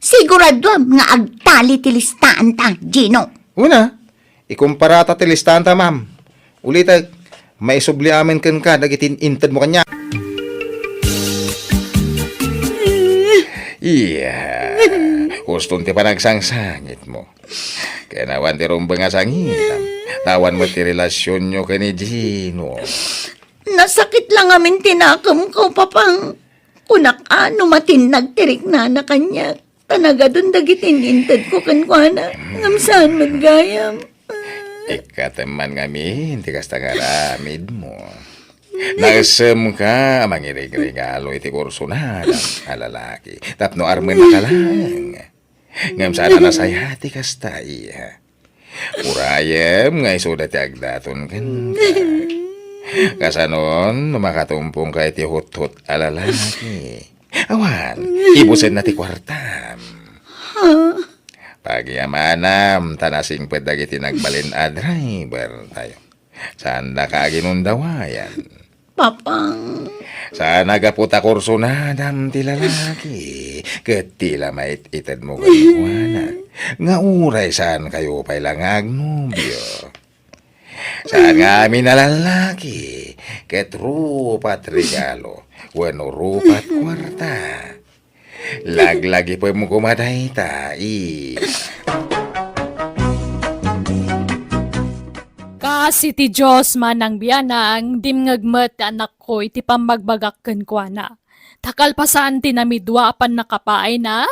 Siguraduam nga agtali ti listaanta, Gino. Una, ikumparata ti listaanta, ma'am. Ulitek, maisubli amin kenka dagiti intedmo kaniak. Iya, huston ti panagsangsangitmo. Ken awan ti rumbeng a sangitam. Awan met ti relasionyo ken ni Gino. Nasakit lang amin ti nakemko, Papang. Kunak a no matinnag ti riknana kaniak, ta nagadun dagiti intedko kenkuana, ngem saan met gayam. Ikkatem man ngamin ti kasta nga aramidmo. Naesemka a mangirigregalo iti kursunada a lalaki tapno armenka laeng. Ngem saan a nasayaat ti kasta, iha. Urayem nga isuda ti agdaton kenka. Kasanon, no makatumpongka iti huthot a lalaki. Awan, ibusenna ti kuartam. Pagyamanam, ta nasingpet dagiti nagbalin a drivertayo. Saandaka a ginundawayan. Papang. Saan a gapu ta kursunadam ti lalaki, ket ti la mait-itedmo kenkuana, nga uray saankayo pay la nga agnobio. Saan nga amin a lalaki, ket rupat regalo, wenno rupat kuarta. Laglagipem koma dayta, i. Kas iti Dios, manang bianang, dimngeg met ti anakko iti pammagbagak kenkuana. Ta kalpasan ti namidua a pannakapaayna,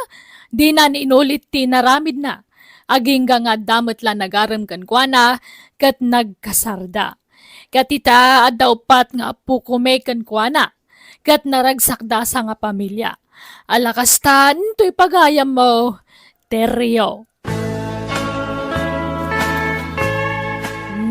dinan inulit ti inaramidna. Agingga nga adda met la nagarem kenkuana, ket nagkasarda. Ket ita, adda uppat nga appokomi kenkuana, ket naragsakda a sangapamilia. Ala kasta, intoy pagayammo, Terio.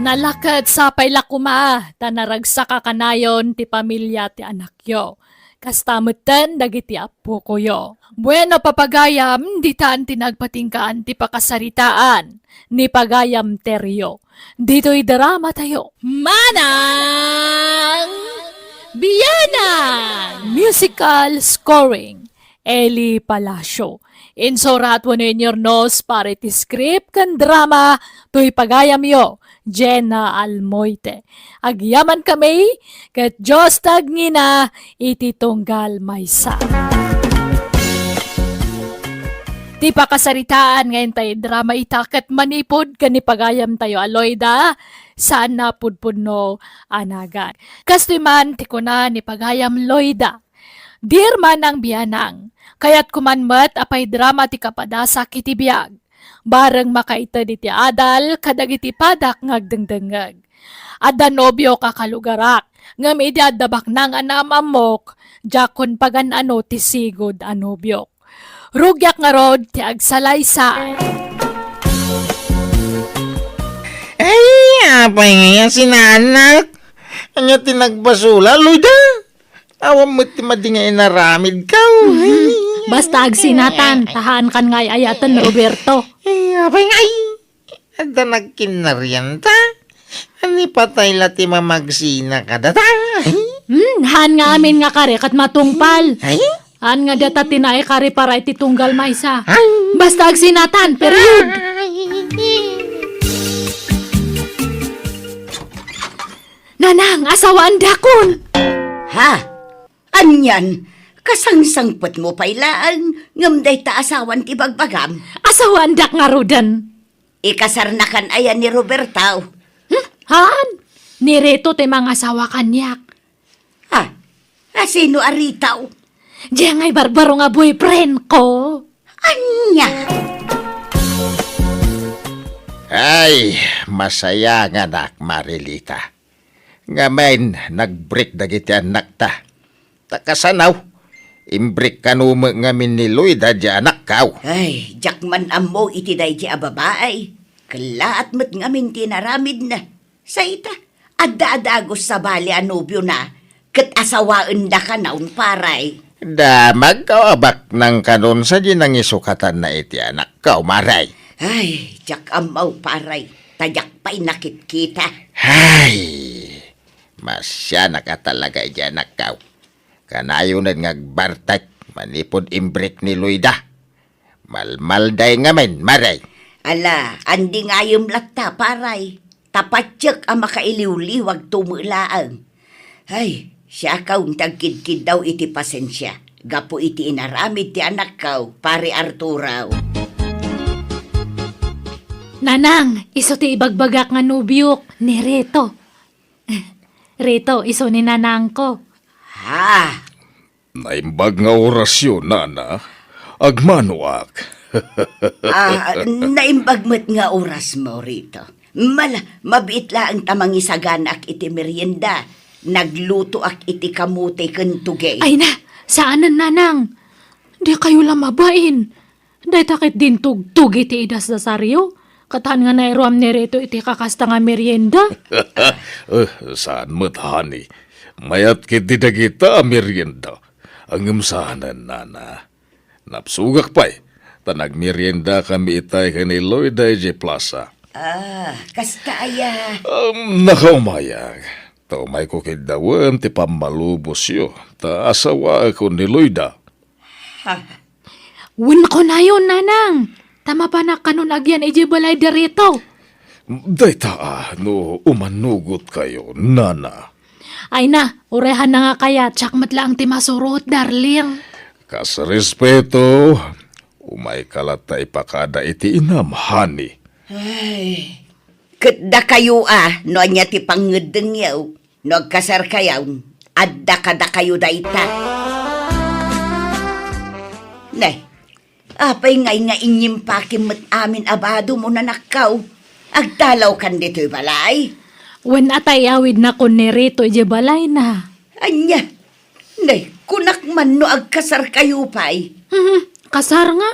Nalaket sapay la koma ta naragsaka kanayon ti pamilia ti anakyo. Kasta metten dagiti appokoyo. Bueno, papagayam, ditan ti nagpatinggaan ti pakasaritaan ni pagayam Terio. Ditoy drama tayo. Manang Bianang! Musical scoring, Eli Palacio. Insurat wenno inyurnos para iti script ken drama toy pagayamyo, Jenna Almoite. Agyamankami, ket Dios ti agngina iti tunggal maysa. Ti pakasaritaan nga intay drama ita ket manipud ken ni pagayamtayo a Loida, saan a pudpudno a nagan. Kastoy man ti kuna ni pagayam Loida, Dear Manang Bianang, kayatko man met a paidrama ti kapadasak iti biag. Bareng makaited iti adal kadagiti padak nga agdengdengngeg. Adda nobiok a kalugarak, ngem idi adda baknang a naam-ammok, diakon pagan-ano ti sigud a nobiok. Rugiak ngarud ti agsalaysay. Ay, apay ngay a sinaanak? Ania ti nagbasol, Loida? Awan met ti madi nga inaramidko. Mhm. Basta agsinatan, ta haankan nga ay-ayaten, Roberto. Ay, apay ngay. Adda nagkinnarianta? Ani patay la ti mamagsina kadata? Hmm, haan nga amin nga kari ket matungpal. Ay? Haan nga data ti naikari para iti tunggal maysa. Ay? Basta agsinatan, period. Ay. Nanang, asawaandakon! Ha? Anian? Kasangsangpetmo pay laeng, ngem dayta asawan ti bagbagam? Asawaandak ngaruden. Ikasarnakan aya ni Roberto? Hmm? Haan. Ni Rito ti mangasawa kaniak. Ha? A, sino a Rito? Diay ngay barbaro nga boyfriend ko. Ania? Ay, masayanganak, Marilita. Ngamin, nag-break dagiti annakta. Ta kasano, imbreak kano met ngamin ni Loida diay anakko. Ay, diak man ammo iti daydi a babai. Kellaat met ngamin ti inaramidna. Say ita, adda a dagus sabali a nobiona, ket asawaendakanon, paray. Damagko a baknang kanon sadi nangisukatanna iti anakko, Maray. Ay, diak ammo, paray, ta diak pay nakitkita. Ay, masianak a talaga iti anakko. Kanayonen nga agbartek manipud imbreak ni Loida. Malmalday ngamin, Maray. Ala, andi ngayem latta, paray. Ta patiek a makailiwliwagto met laeng. Ay, siakon ti agkidkiddaw iti pasensia gapu iti inaramid ti anakko, Pare Arturo. Nanang, isu ti ibagbagak nga nobiok, ni Reto. Reto, isu ni nanangko. Ha? Naimbag nga orasyo, nana. Agmanoak. Ah, naimbag met nga orasmo, Reto. Mala, mabiit laeng ta mangisaganaak iti merienda. Naglutoak iti kamote ken tugey. Ay na, saanen, nanang. Dikayo la mabain. Dayta ket dintugtog iti idasdasaryo, ket haan nga nairuam ni Reto iti kakasta nga merienda. Eh, saan met, honey. Mayat ketdi dagita a merienda. Ngem saanen, nana. Napsugak pay, ta nagmeriendakami itay ken ni Loida idiay plaza. Ah, kasta aya. Um, nakaumayak. Ta umayko kiddawen ti pammalubosyo, ta asawaekon ni Loida. Ha? Wen kunayon, nanang, ta mapanak kanon agyan idiay balay da Reto. Dayta a, no umannugotkayo, nana. Ay na, uray haan na nga kayat, siak met laeng ti masurot, darling. Kas respeto, umayka latta ipakada iti inam, honey. Ay, ket dakayo a, no ania ti pangngeddengyo, no agkasarkayon, adda kadakayo dayta. Ne, apay ngay nga inyimpakim met amin a badom, nanakko? Agtalawkan ditoy balay? Wen a ta iyawidnakon ni Reto idiay balayna. Ania? Ne, kunak man no agkasarkayo pay. Mhm, kasar nga?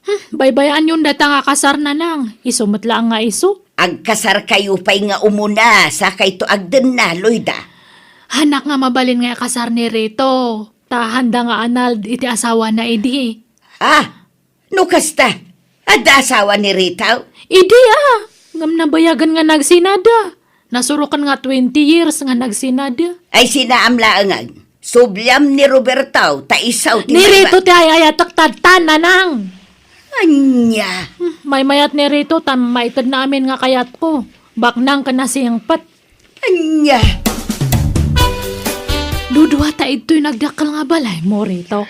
Hmm, baybayaanyon dayta nga kasar, nanang. Isu met laeng nga isu. Agkasarkayo pay nga umuna, sakayto agdenna, Loida. Haanak nga mabalin nga ikasar ni Reto, ta haanda nga anald iti asawana idi. Ah, no kasta, adda asawa ni Reto? Idi a, ngem nabayagen nga nagsinada. Nasuroken nga twenty years nga nagsinada. Ay, sinaam laengen. Subliam ni Roberto, ta isu ti Ni maiba- Reto ti ay-ayatek tatta, nanang. Ania? Hmm, maymayat ni Reto, ta maitedna amin nga kayatko. Baknang ken nasingpet. Ania? Dudua ta idtoy nagdakkel nga balaymo, Reto.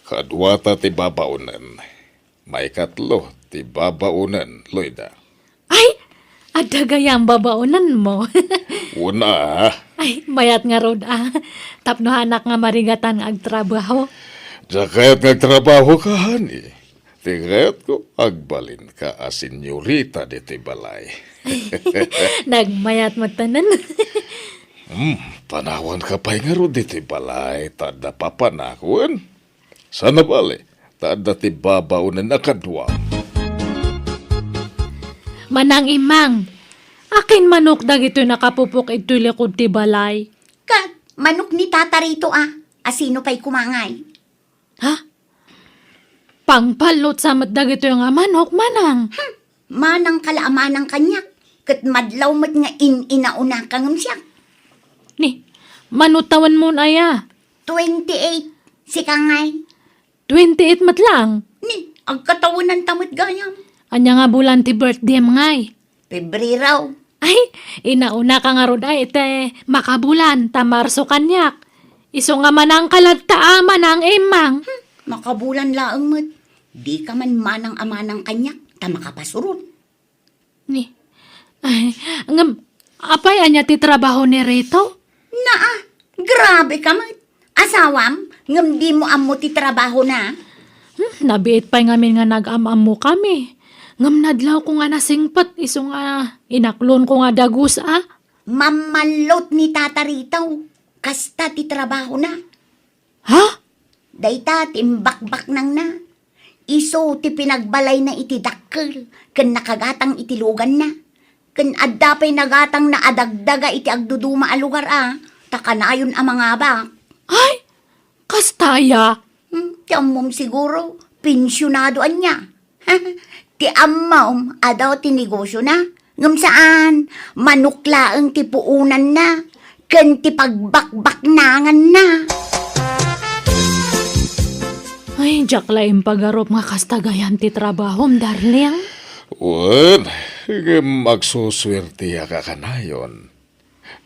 Kaduata ti babaonen. Maikatlo ti babaonen, Loida. Ay, adda gayam babaonenmo. Una. Ay, mayat ngarud a. Tapno haanak nga marigatan nga agtrabaho. Diak kayat nga agtrabaho ka, honey. Ti kayatko, agbalinka a senyorita ditoy balay. Ay, nagmayat met tanan. Hmm, panawanka pay ngarud ditoy balay, ta adda papanak, wen? Saan a bale, ta adda ti babaonen a kadua. Manang Imang, akin manok dagitoy nakapupok idtoy likud ti balay? Ket, manok ni Tata Reto a, a sino pay koma ngay? Ha? Pangpallot sa met dagitoy nga manok, manang? Hmm, manang ka la a manang kaniak, ket madlaw met nga in-inaunaka ngem siak. Ni, mano tawenmon aya? Twenty-eight, sika ngay? Twenty-eight met laeng. Ni, agkatawenanta met gayam. Ania nga bulan ti birthdayem ngay? Pebrero. Ay, inaunaka ngarud ay iti makabulan, ta Marso kaniak. Isu nga manang ka latta a, manang Imang. Hmm, makabulan laeng met. Dika man manang a manang kaniak, ta makapasurot. Ni, ay, ngem, apay ania ti trabaho ni Reto? Naa, grabe ka met. Asawam, ngem dimo ammo ti trabahona? Hmm, nabiit pay ngamin nga nag-am-ammokami. Ngem nadlawko nga nasingpet isu nga inaklonko nga dagus a. Mammallot ni Tata Rito. Kasta ti trabahona. Ha? Dayta ti imbakbaknangna. Isu ti pinagbalayna iti dakkel ken nakagatang iti luganna. Ken adda pay nagatangna a dagdaga iti agduduma a lugar a, ta kanayon a mangabak. Ay, kasta aya? Hmm, ti ammom siguro, pensionado ania. Ti ammom, adu ti negosiona. Ngem saan, manok laeng ti puonanna, ken ti pagbakbaknanganna. Ay, diak la impagarup nga kasta gayan ti trabahom, darling. Wen, ngem agsusuertiak a kanayon.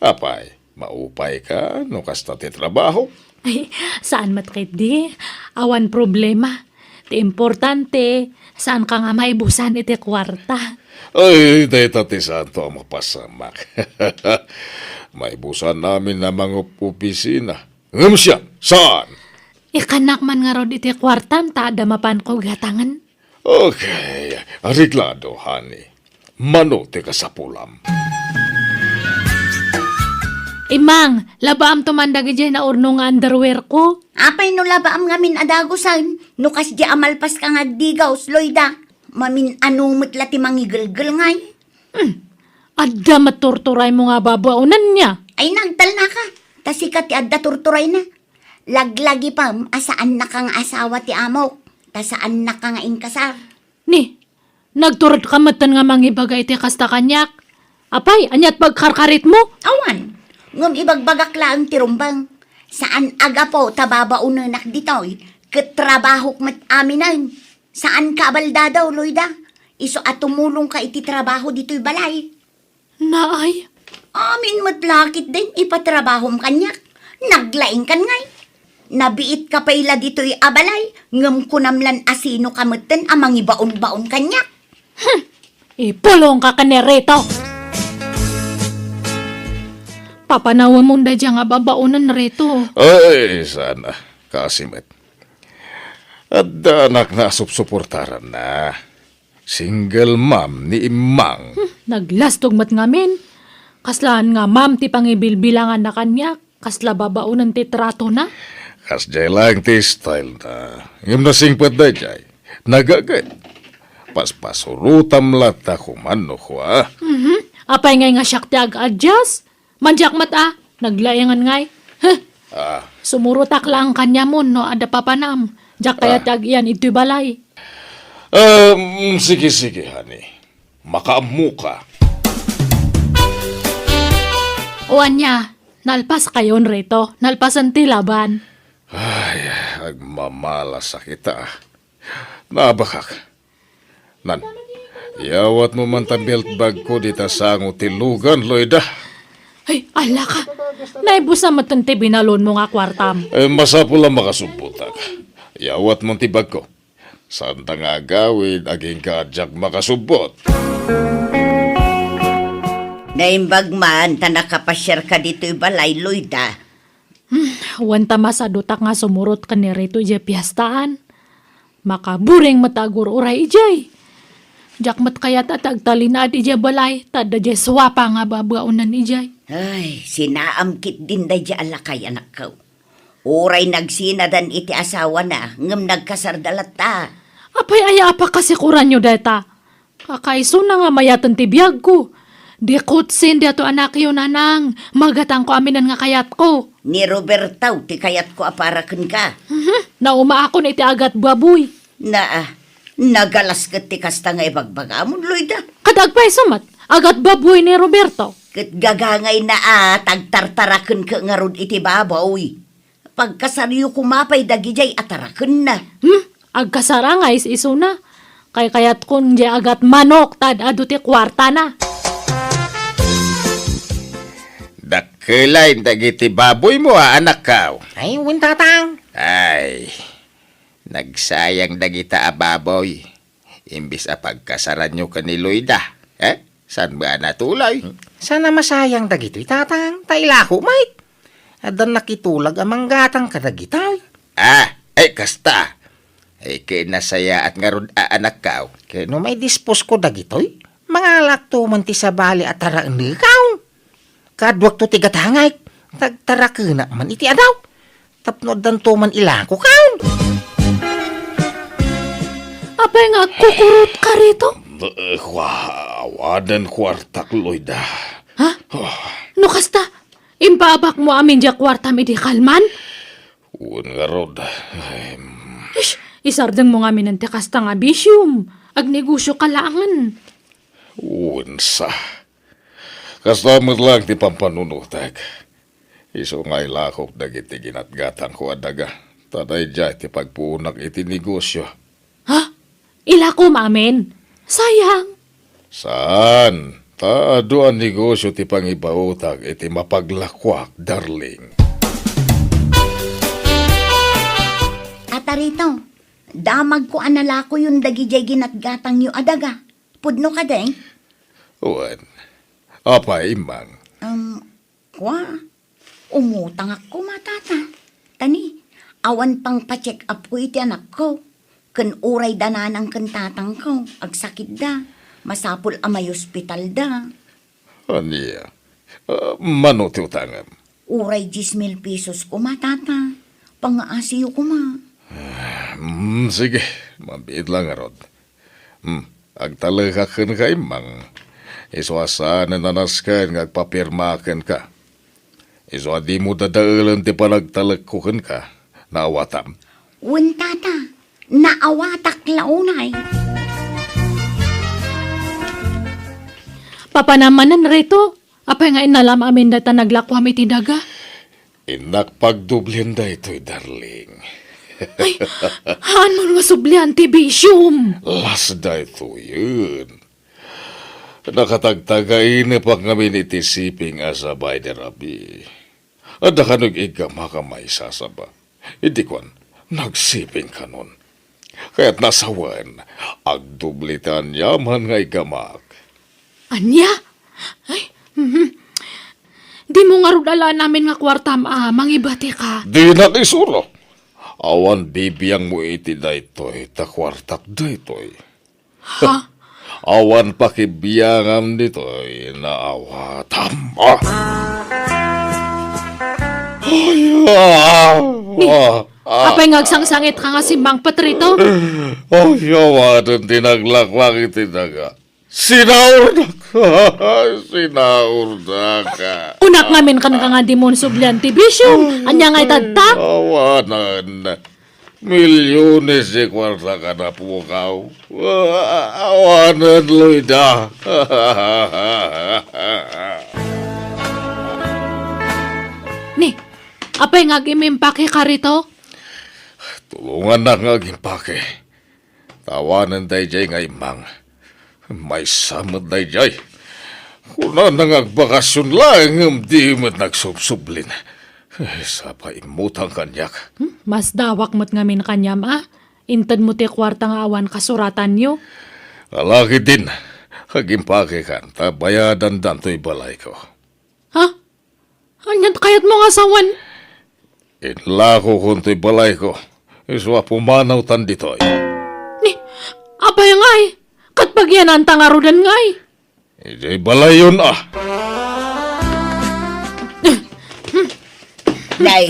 Apay, maupayka no kasta ti trabaho? Ay, saan met ketdi. Awan problema. Ti importante, saanka nga maibusan iti kuarta. Ay, dayta ti saanto a mapasamak. Maibusan amin a mangup-opisina. Ngem siak, saan? Ikkannak man ngarud iti kuartam ta adda mapanko gatangen. Okay, areglado, honey. Mano ti kasapulam? Imang, labaamto man dagidiay naurno nga underwear ko. Apay no labaam ngamin a dagusen, no kasdiay a malpaska nga agdigaw, Loida? Mamin-ano met la ti mangigelgel ngay? Hmm. Adda met turturaymo nga babaonenna. Ay, nagtalnaka. Ta sika ti adda turturayna. Laglagipem a saannaka nga asawa ti amok, ta saannaka nga inkasar. Ni, nagturodka metten nga mangibaga iti kasta kaniak? Apay, ania't pagkarkaritmo? Awan, ngem ibagbagak laeng ti rumbeng. Saan a gapu ta babaonenak ditoy, ket trabahok met aminen. Saanka a baldadaw, Loida. Isu a tumulongka iti trabaho ditoy balay. Naay? Amin met la ketdin ipatrabahom kaniak. Naglaingkan ngay. Nabiitka pay la ditoy a balay, ngem kunam lan a sinoka metten a mangibaonbaon kaniak. Hmm. Ipulongka ken ni Rito. Papanawemon daydiay nga babaonen, Rito. Ay, sana. Kasi met. Adda anakna a supsuportaranna. Single mom ni Imang. Hmm, naglastog met ngamin. Kaslaan nga mom ti pangibilbilanganna kaniak, kasla babaonen ti tratona? Kasdiay laeng ti style na. Ngem nasingpet daydiay. Nagaget. Paspasurotam latta kuman no kua. Mhm. Apay ngay nga siak ti ag-adjust? Mandiak met a, naglaingan ngay. Huh! Ah. Sumurotak laeng kaniamon no adda papanam. Diak kayat ti ag-iyan itoy balay. Um, sige, sige, honey. Makaammoka. O ania, nalpaskayon Rito. Nalpasen ti laban. Ay, agmamalasak ita. Naabakak. Nan, iyawatmo man ta belt bagko dita sango ti lugan, Loida. Ay, alaka. Naibusan met ti binalonmo nga kuartam. Eh, masapul a makasubbotak. Iyawatmo ti bagko. Saanta nga agawid, agingga a diak makasubbot. Naimbag man ta nakapasiarka ditoy balay, Loida. Hmm, wen ta masadutak nga sumurot ken ni Rito idiay piestaan. Makaburing met a agur-uray idiay. Diak met kayat a ti agtalinaed idiay balay, ta adda diay suapa nga babaonen idiay. Ay, sinaam ketdin daydiay a lakay, anakko. Uray nagsinadan iti asawana, ngem nagkasarda latta. Apay aya a pakasikoranyo dayta? Kakaisuna nga mayaten ti biagko. Dikutsin daytoy anakyo, nanang. Magatangko aminen nga kayatko. Ni Roberto ti kayatko a para kenka. Mhm. Naumaakon iti agatbaboy. Naa, nagalas ket ti kasta nga ibagbagamon, Loida. Ket agpayso met, agatbaboy ni Roberto. Ket gagangayna a tagtartarakenka ngarud iti baboy. Pagkasaryo koma pay dagidiay a tarakenna. Hmm? Agkasar ngay is-isuna. Kaykayatkon diay agatmanok ta ad-adu ti kuartana. Dakkelay dagiti baboymo a, anakko. Ay, wen, tatang. Ay, nagsayang dagita a baboy. Imbes a pagkasaranyo ken ni Loida, eh? Saan ba a natulay? Saan a masayang dagitoy, tatang? Ta ilako met. Addan nakitulag a manggatang kadagitoy. Ah, eh, kasta. Eh, ket nasayaat ngarud a anakkaw. Ket no maidisposko dagitoy, mangalakto man ti sabali a taraenekaw. Kaduakto ti gatangay, tagtarakenak man iti adaw. Tapno addanto man ilakokaw. Apay nga agkukurotka rito? Eh, kua, awanen kuartak, Loida. Ha? Oh. No kasta, impaabakmo amin diay kuartam idi kalman? Wen ngarud. Ay, mm. Ish, isardengmo ngamin ti kasta nga bisiom. Agnegosio ka laengen. Wen sa. Kasta met laeng ti pampanunotek. Isu nga ilakok dagiti ginatgatangko a daga. Ta daydiay ti pagpuonak iti negosio. Ha? Ilakom amin? Sayang. Saan? Ta adu a negosio ti pangibaotak iti mapaglakuak, darling. Atarito, damagko a nalakoyon dagidiay ginatgatangyo a daga. Pudno kadi? Wen. Apay, Immang? Um, Kua, umutangak koma, Tata. Ta ni, awan pangpa-check-upko iti anakko. Ken uray da nanang ken tatangko, agsakitda. Masapul a maiospitalda. Ania? Ah, mano ti utangem? Uray dies mil pesos koma, Tata. Pangngaasiyo koma. Ah, mm, sige. Mabiit lang ngarud. Hmm, agtalekak kenka, Immang. Isu a saanen a nasken nga agpapirmaak kenka. Isu a dimo dadaelen ti panagtalekko kenka, naawatam? Wen, Tata, naawatak la unay. Papanam manen, Rito, apay nga innalam amin dayta naglakuam iti daga? Innak pagdoblien daytoy, darling. Ay, haanmo nga sublian ti bisiom? Las daytoyen. Nakatagtagainepak ngamin iti siping a sabay ni Rabi. Adda kano iggamak a maisasaba. Idi kuan, nagsiping kanon. Kayat nasawen, agdubli ti aniaman nga iggamak. Ania? Ay, mhm. Dimo ngarud alaen amin nga kuartam a mangibatika. Dinak isuro. Awan bibiangmo iti daytoy, ta kuartak daytoy. Ha? Awan pakibiangam ditoy, naawatam. Ah! Ay, ah! Ni, ah, ah. Apay nga agsangsangitka nga simmangpet rito? Ay, awanen ti naglakuak iti daga. Sinaurnak. Sinaurnak. Kunak ngamin kenka nga dimo sublian ti bisiom. Ania nga itadta? Awanen. Milyones ti kuarta a napukaw. Awanen, Loida. Ni, apay nga agimpakeka rito? Tulongannak nga agimpake. Ta awanen daydiay nga immang. Maysa met daydiay. Kunana nga agbakasyon laeng ngem di met nagsubsublin. Eh, sapa immutang kaniak. Hmm? Masdawak met ngamin kaniam a. Intedmo ti kuarta nga awan kasuratanyo. Ala ketdin, agimpakekan ta bayadandan toy balayko. Ha? Anian kayatmo nga sawen? Inlakokon toy balayko. Isu a pumanawtan ditoy. Ni, apay ngay? Ket pagiananta ngaruden ngay? Idiay balayyon a. Nay,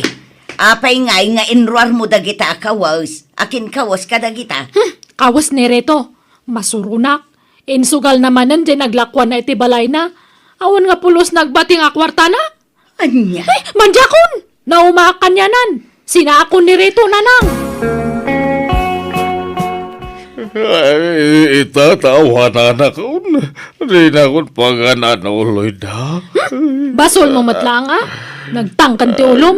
apay ngay nga inruarmo dagita a kawes? Akin kawes kadagita? Hmm, kawes ni Reto. Masuronak. Insugalna manen diay naglakuanna iti balayna. Awan nga pulos nagbating a kuartana. Ania? Ay, mandiakon! Naumaak kanianan. Sinaakon ni Reto, nanang. Ay, ita, ta awananakon. Dinakon pagan-ano, Loida. Hmm? Basolmo met laeng a. Nagtangken ti ulom.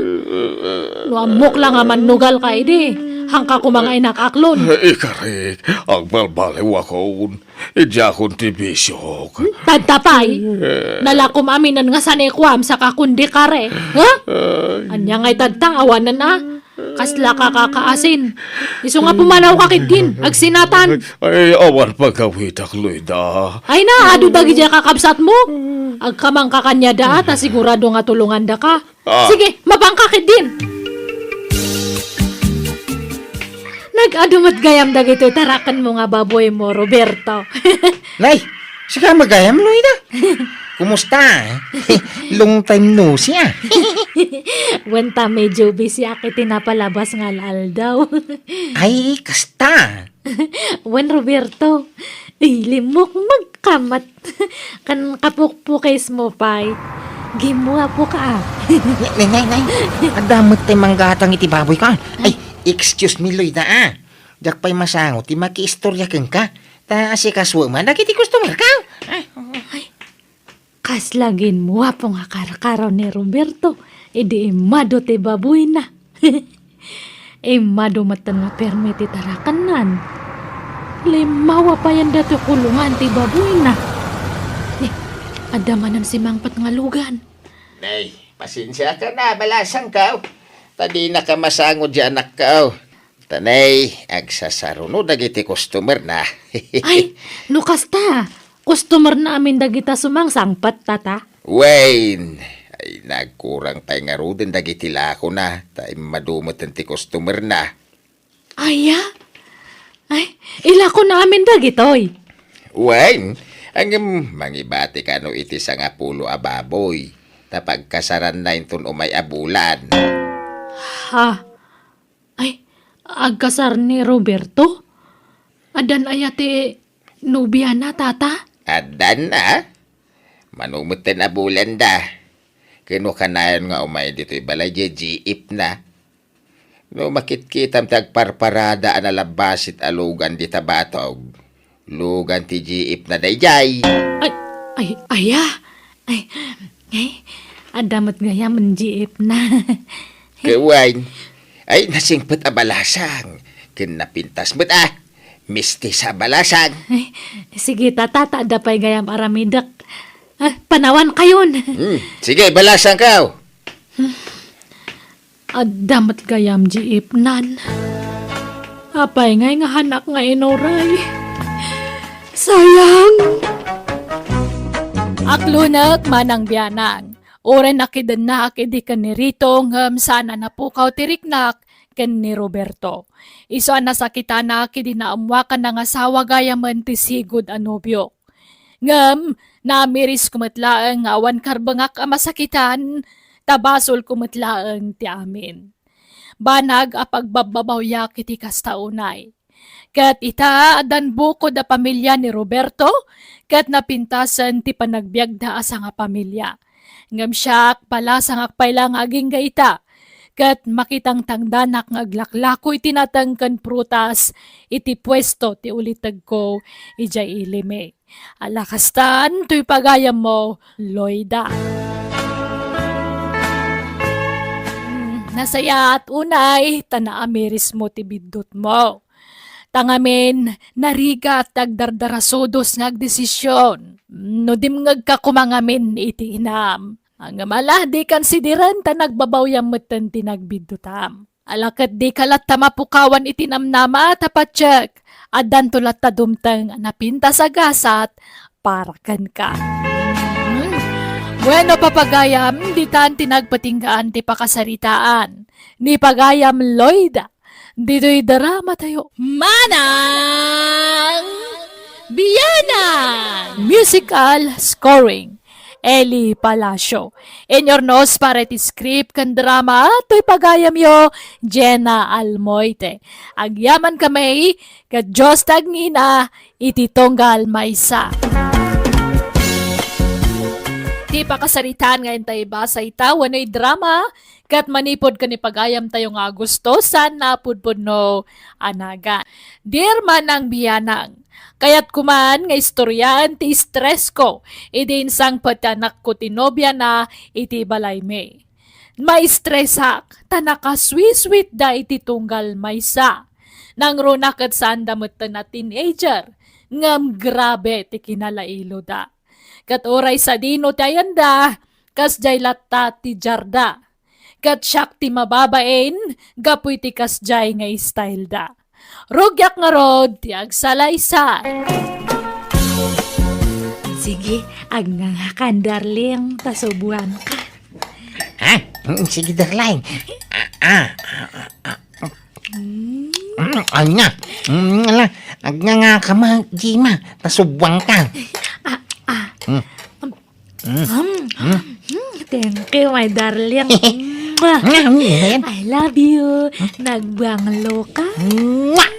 No ammok la nga mannugalka idi, haanka koma nga inakaklon. Ikarik, agbalbaliwakon. Idiakon ti bisiok. Hmm? Tadta pay? Eh. Nalakom aminen nga sanikuam saka kundi kare. Ha? Ay. Ania ngay tadta, awanen a. Kasla ka kakaasin. Isu nga pumanawka ketdin, agsinatan. Ay, awan pagawidak, Loida. Ay na, adu dagidiay kakabsatmo. Agkamangka kaniada, ta sigurado nga tulongandaka. Ah. Sige, mapanka ketdin. Nag-adu met gayam dagitoy tarakenmo nga baboymo, Roberto. Nay, sika met gayam, Loida. Kumusta? Long time no see, ah. Wen ta medyo busy ak iti napalabas nga al-aldaw. Ay, kasta. Wen, Roberto. Ay, limukmeg ka met. Kan kapukpukes mo pay. Gimwapo ka, ah. Nay, nay, nay, nay. Adda met tay manggatang iti baboy ka. Ay, excuse me, Loida, ah. Diak pay masango ti makiistorya kenka. Ta asikasuem man dagiti customer ka. Ay, Kasla gimwapo nga karkaro ni Roberto idi immadu ti baboyna. Immadu metten nga permi ti tarakennan. Limmawa payen datoy kulongan ti baboyna. Ni, adda manen simangpet nga lugan. Nay, pasensiaka na, balasangko. Ta dinaka masango diay anakko. Ta nay, agsasaruno dagiti customerna. Ay, no kasta, customerna amin dagita sumangsangpet, tata? Wen, ay, nagkurang pay ngaruden dagiti lakona, ta immadu metten ti customerna. Aya? Ay, ilakona amin dagitoy. Wen, ngem mangibatika no iti sangapulo a baboy, ta pagkasaranna inton umay a bulan. Ha? Ay, agkasar ni Roberto? Addan aya ti nobiana, tata? Addan a. Mano metten a bulanda. Ken no kanayon nga umay ditoy balay diay jeepna. No makitkitam ti agparparada a nalabbasit a lugan dita batog, lugan ti jeepna daydiay. Ay, ay, aya? Ay, ay, adda met gayam jeepna. Ket wen, ay, nasingpet a balasang, ken napintas met a. Mistisa a balasang. Ay, sige, tata, ta adda pay gayam aramidek. Ah, panawankayon. Hmm, sige, balasangko. Adda met gayam jeepnan. Apay ngay nga hanak nga inuray? Sayang! Aklunek, manang bianang. Uray nakidennaak idi ken ni Rito ngem saan a napukaw ti riknak ken ni Roberto. Isu a nasakitanak idi naammoak a nangasawa gayamen ti sigud a nobiok. Ngem naamirisko met laeng nga awan karbengak a masakitan, ta basolko met laeng ti amin. Banag a pagbabbabawiak iti kasta unay. Ket ita, addan bukod a pamilia ni Roberto, ket napintasen ti panagbiagda a sangapamilia. Ngem siak, balasangak pay la nga agingga ita, ket makitangtangdanak nga aglaklako iti nateng ken prutas iti puesto ti ulitegko idiay ilimi. Ala kastan toy pagayammo, Loida. Hmm, nasayaat unay ta naamirismo ti biddutmo. Ta ngamin, narigat ti agdardarasudos nga agdesisyon. No dimngegka koma ngamin iti inam. Ngem ala, dikan sidiren ta nagbabawiam metten ti nagbiddutam. Ala ket dika latta mapukawan iti namnama ta patiek, addanto latta dumteng a napintas a gasat para kenka. Hmm. Bueno, papagayam, ditan ti nagpatinggaan ti pakasaritaan ni pagayam Loida. Ditoy drama tayo. Manang Bianang! Musical scoring, Eli Palacio. Inurnos para iti script ken drama, toy pagayamyo, Jenna Almoite. Agyaman kami, ket Dios ti agngina, iti tunggal maysa. Ti pakasaritaan nga intay basa ita, wenno drama, ket manipud ken ni pagayamtayo nga Agosto, saan a pudpudno a nagan. Dear Manang Bianang, kayatko man nga istoryaen ti stress ko idi insangpet ti anakko ti nobiana iti balaymi. Maistresak ta nakasweet-sweet da iti tunggal maysa. Nangruna ket saanda metten a teenager, ngem grabe ti kinalailoda. Ket uray sadino ti ayanda, kasdiay latta ti diarda. Ket siak ti mababain gapu iti kasdiay nga style da. Rugiak ngarud ti agsalaysay. Sige, agngangakan, darling, ta subuanka. Ha? Mm, sige, darling. Ah, ah, ah, ah. Mm. Mm, anya? Mm, ala, agngangaka man, Jima. Nasubuan ka. Ah, ah. Mm. Mm. Mm. Mm. Thank you, my darling. Mwah. Nga, ano yan? I love you. Nagbanglo ka. Mwah!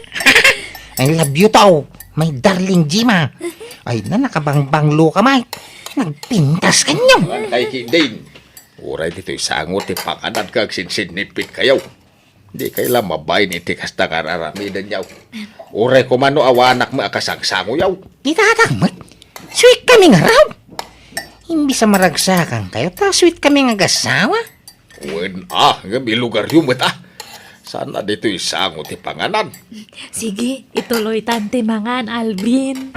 I love you too, my darling Jima. Ay na, nakabangbanglo ka, Mike. Nagpintas ka niyo. Ay, kidin. Uray ditoy sango ti panganan ka, agsinsinnipit kayo. Di kay la mabain iti kasta nga ar-aramidenyo. Uray koma no awanak met a kasangsangoyo. Ni tatang met, sweet kami nga raw. Imbis a maragsakan kayo, ta sweet kami nga agasawa. Wen a, ngem ilugaryo met a. Saan a ditoy sango ti panganan? Sige, ituloy tan ti mangan, Alvin.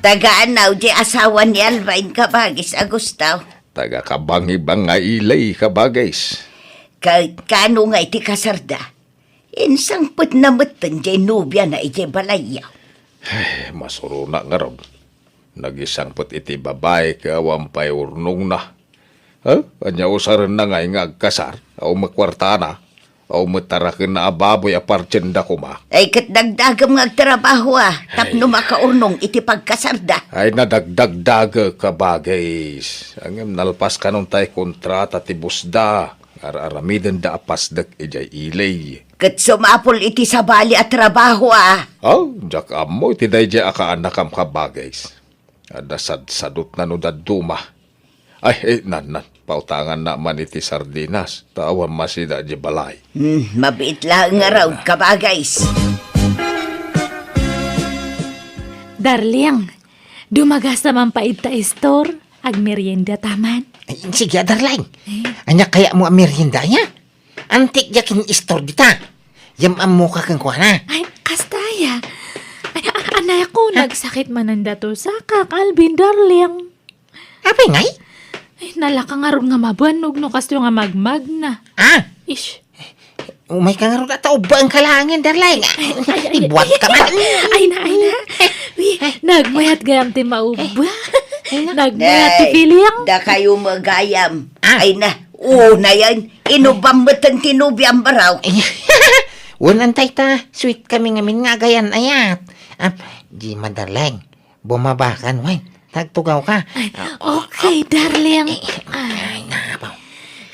Tagaan-aw di asawa ni Alvin, kabagis a Gustaw. Taga-Kabangibang nga ili, kabagis. Ket kano nga iti kasarda, insangpetna metten diay nobiana idiay balayyo. Ay, masurona ngarud. Nagisangpet iti babai ket awan pay urnongna. Ha? Ania usarenna ngay nga agkasar? Awan met kuartana? Awan met tarakenna a baboy a partienda koma? Ay, ket dagdagem nga agtrabaho a, tapno Ay. makaurnong iti pagkasarda. Ay, nadagdagdagek, kabagis. Ngem nalpas kanon tay kontrata ti busda. Ar-aramidenda a pasdek idiay ili. Ket sumapul iti sabali a trabaho a. Aw, diak ammo iti daydiay a kaanakam, kabagis. Adda sadsadutna no dadduma. Ay, eh, nan, nan. Pautanganna man iti sardinas. Ta awan masida di balay. Hmm, mabiit laeng ngarud, kabagis. Darling, dumagasta man pay ita store. Agmerienda ta man. Ay, sige, darling. Eh? Ania kayatmo a merienda, aya? Antik diay kin-store dita. Yam-ammoka kenkuana. Ay, kasta aya. Ay, a-, anay ako, Ah? nagsakit manen dato sakak, Alvin, darling. Apay ngay? Ay, nalaka ngarud nga mabannog no kastoy nga magmagna. Ah? Ish. Umayka ngarud a ta ubbaenka laengen, darling. Ay, ay, ay, Ibuatka ay, man. ay na, ay na. Wi, nagmayat gayam ti maubba. Ay na. Nagmayat ti Nay, feeling. Dakayo met gayam. Ah. Ay na, unayen, inubam metten ti nobiam, baraw. Ay, wen, antay ta, sweet kami ngamin nga agayan-ayat. Ah, Jima, darling, bumabakan, wen. Tagtugawka. Ay, Ah, okay, darling. Eh, Ah. ay, napaw.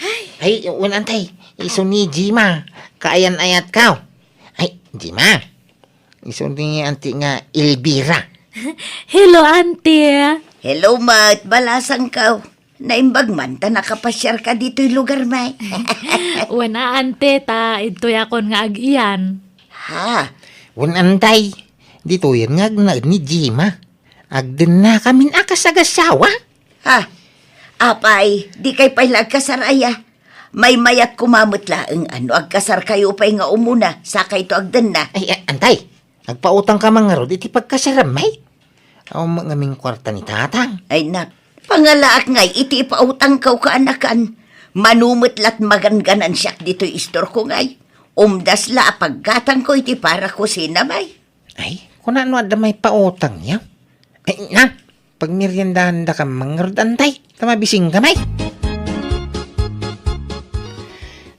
Ay. Ay, wen, antay, isu ni Jima, kaayan-ayatko. Ay, Jima, isu ni anti nga Elvira. Hello, auntie. Hello, met. Balasangko. Naimbag man ta nakapasiarka ditoy lugarmi. Wen a, auntie, ta idtoyakon nga agiyan. Ha? Wen, antay, ditoyen nga agnaed ni Jima. Agdennakamin a kasagasawa. Ha? Apay, dikay pay la agkasar aya? Maymayat koma met laeng a no agkasarkayo pay nga umuna, sakayto agdenna. Ay, a-, antay, agpautangka man ngarud iti pagkasarammi? Awan met ngamin kuarta ni tatang. Ay, nak, pangalaak ngay iti ipautangko, kaanakan. Mano met lat magangganansiak ditoy istorko ngay. Umdas la a paggatangko iti para kusinami. Ay, kuna no adda maipautangyo? Ay, na, pagmeriendahandaka man ngarud, antay, ta mabisingka met.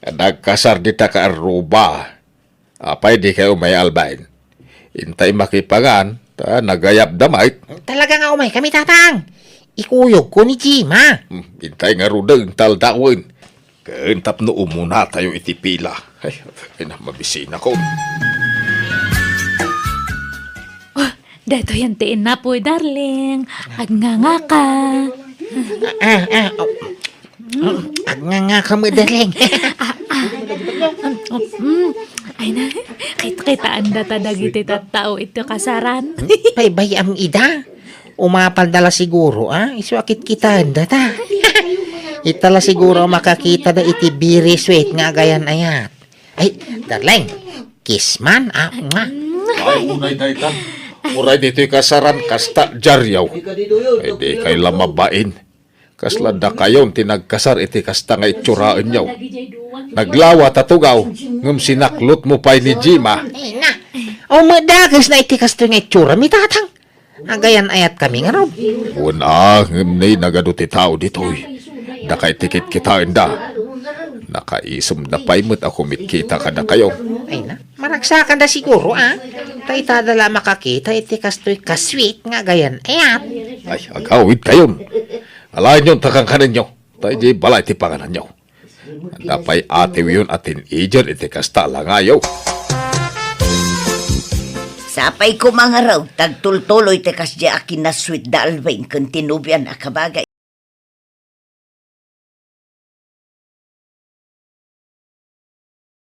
Nagkasar dita kaarruba. Apay, dikay umay, Alvin? Intay makipangan, ta nagayabda met. Talaga nga umaykami, tatang. Ikuyogko ni Jima. Hmm, intay ngaruden, ta aldawen. Ken tapno umunatayo iti pila. Ay, ay na, mabisinakon. Oh, daytoyen ti inapoy, darling. Agngangaka. Ah, ah, oh. Mm, agngangaka met, darling. Ah, ah. Mm, ay na, kit-, kitaendata dagiti tattao iti kasaran. Paybay-am ida. Umapalda la siguro, ah? Isu a kitkitaendata. Ita la siguro a makakitada iti very sweet nga agayan-ayat. Ay, darling, kiss man, ah, nga. Ay, unay dayta. Uray ditoy kasaran, kasta diaryo. Ay, dikay la mabain. Kasla dakayon ti nagkasar iti kasta nga itsuraenyo. Naglawa ta tugaw, ngem sinaklotmo pay ni Jima. Ay, na. Aw, madakes na iti kastoy nga itsura mi, tatang. Agayan-ayatkami ngarud. Wen a, ngem nay nagadu ti tao ditoy. Dakay ti kitkitaenda. Nakaisumda pay met a kumitkita kadakayo. Ay na, maragsakanda siguro, a. Ta itada la makakita iti kastoy ka-sweet nga agayan-ayat. Ay, agawidkayon. Alaenyon ta kankanenyo, ta idiay balay ti pangananyo. Adda pay atiwyon a teenager iti kasta a langayo. Sapay koma ngarud, ta agtultuloy ti kasdiay a kinasweet da Alvin ken ti nobian a kabagay.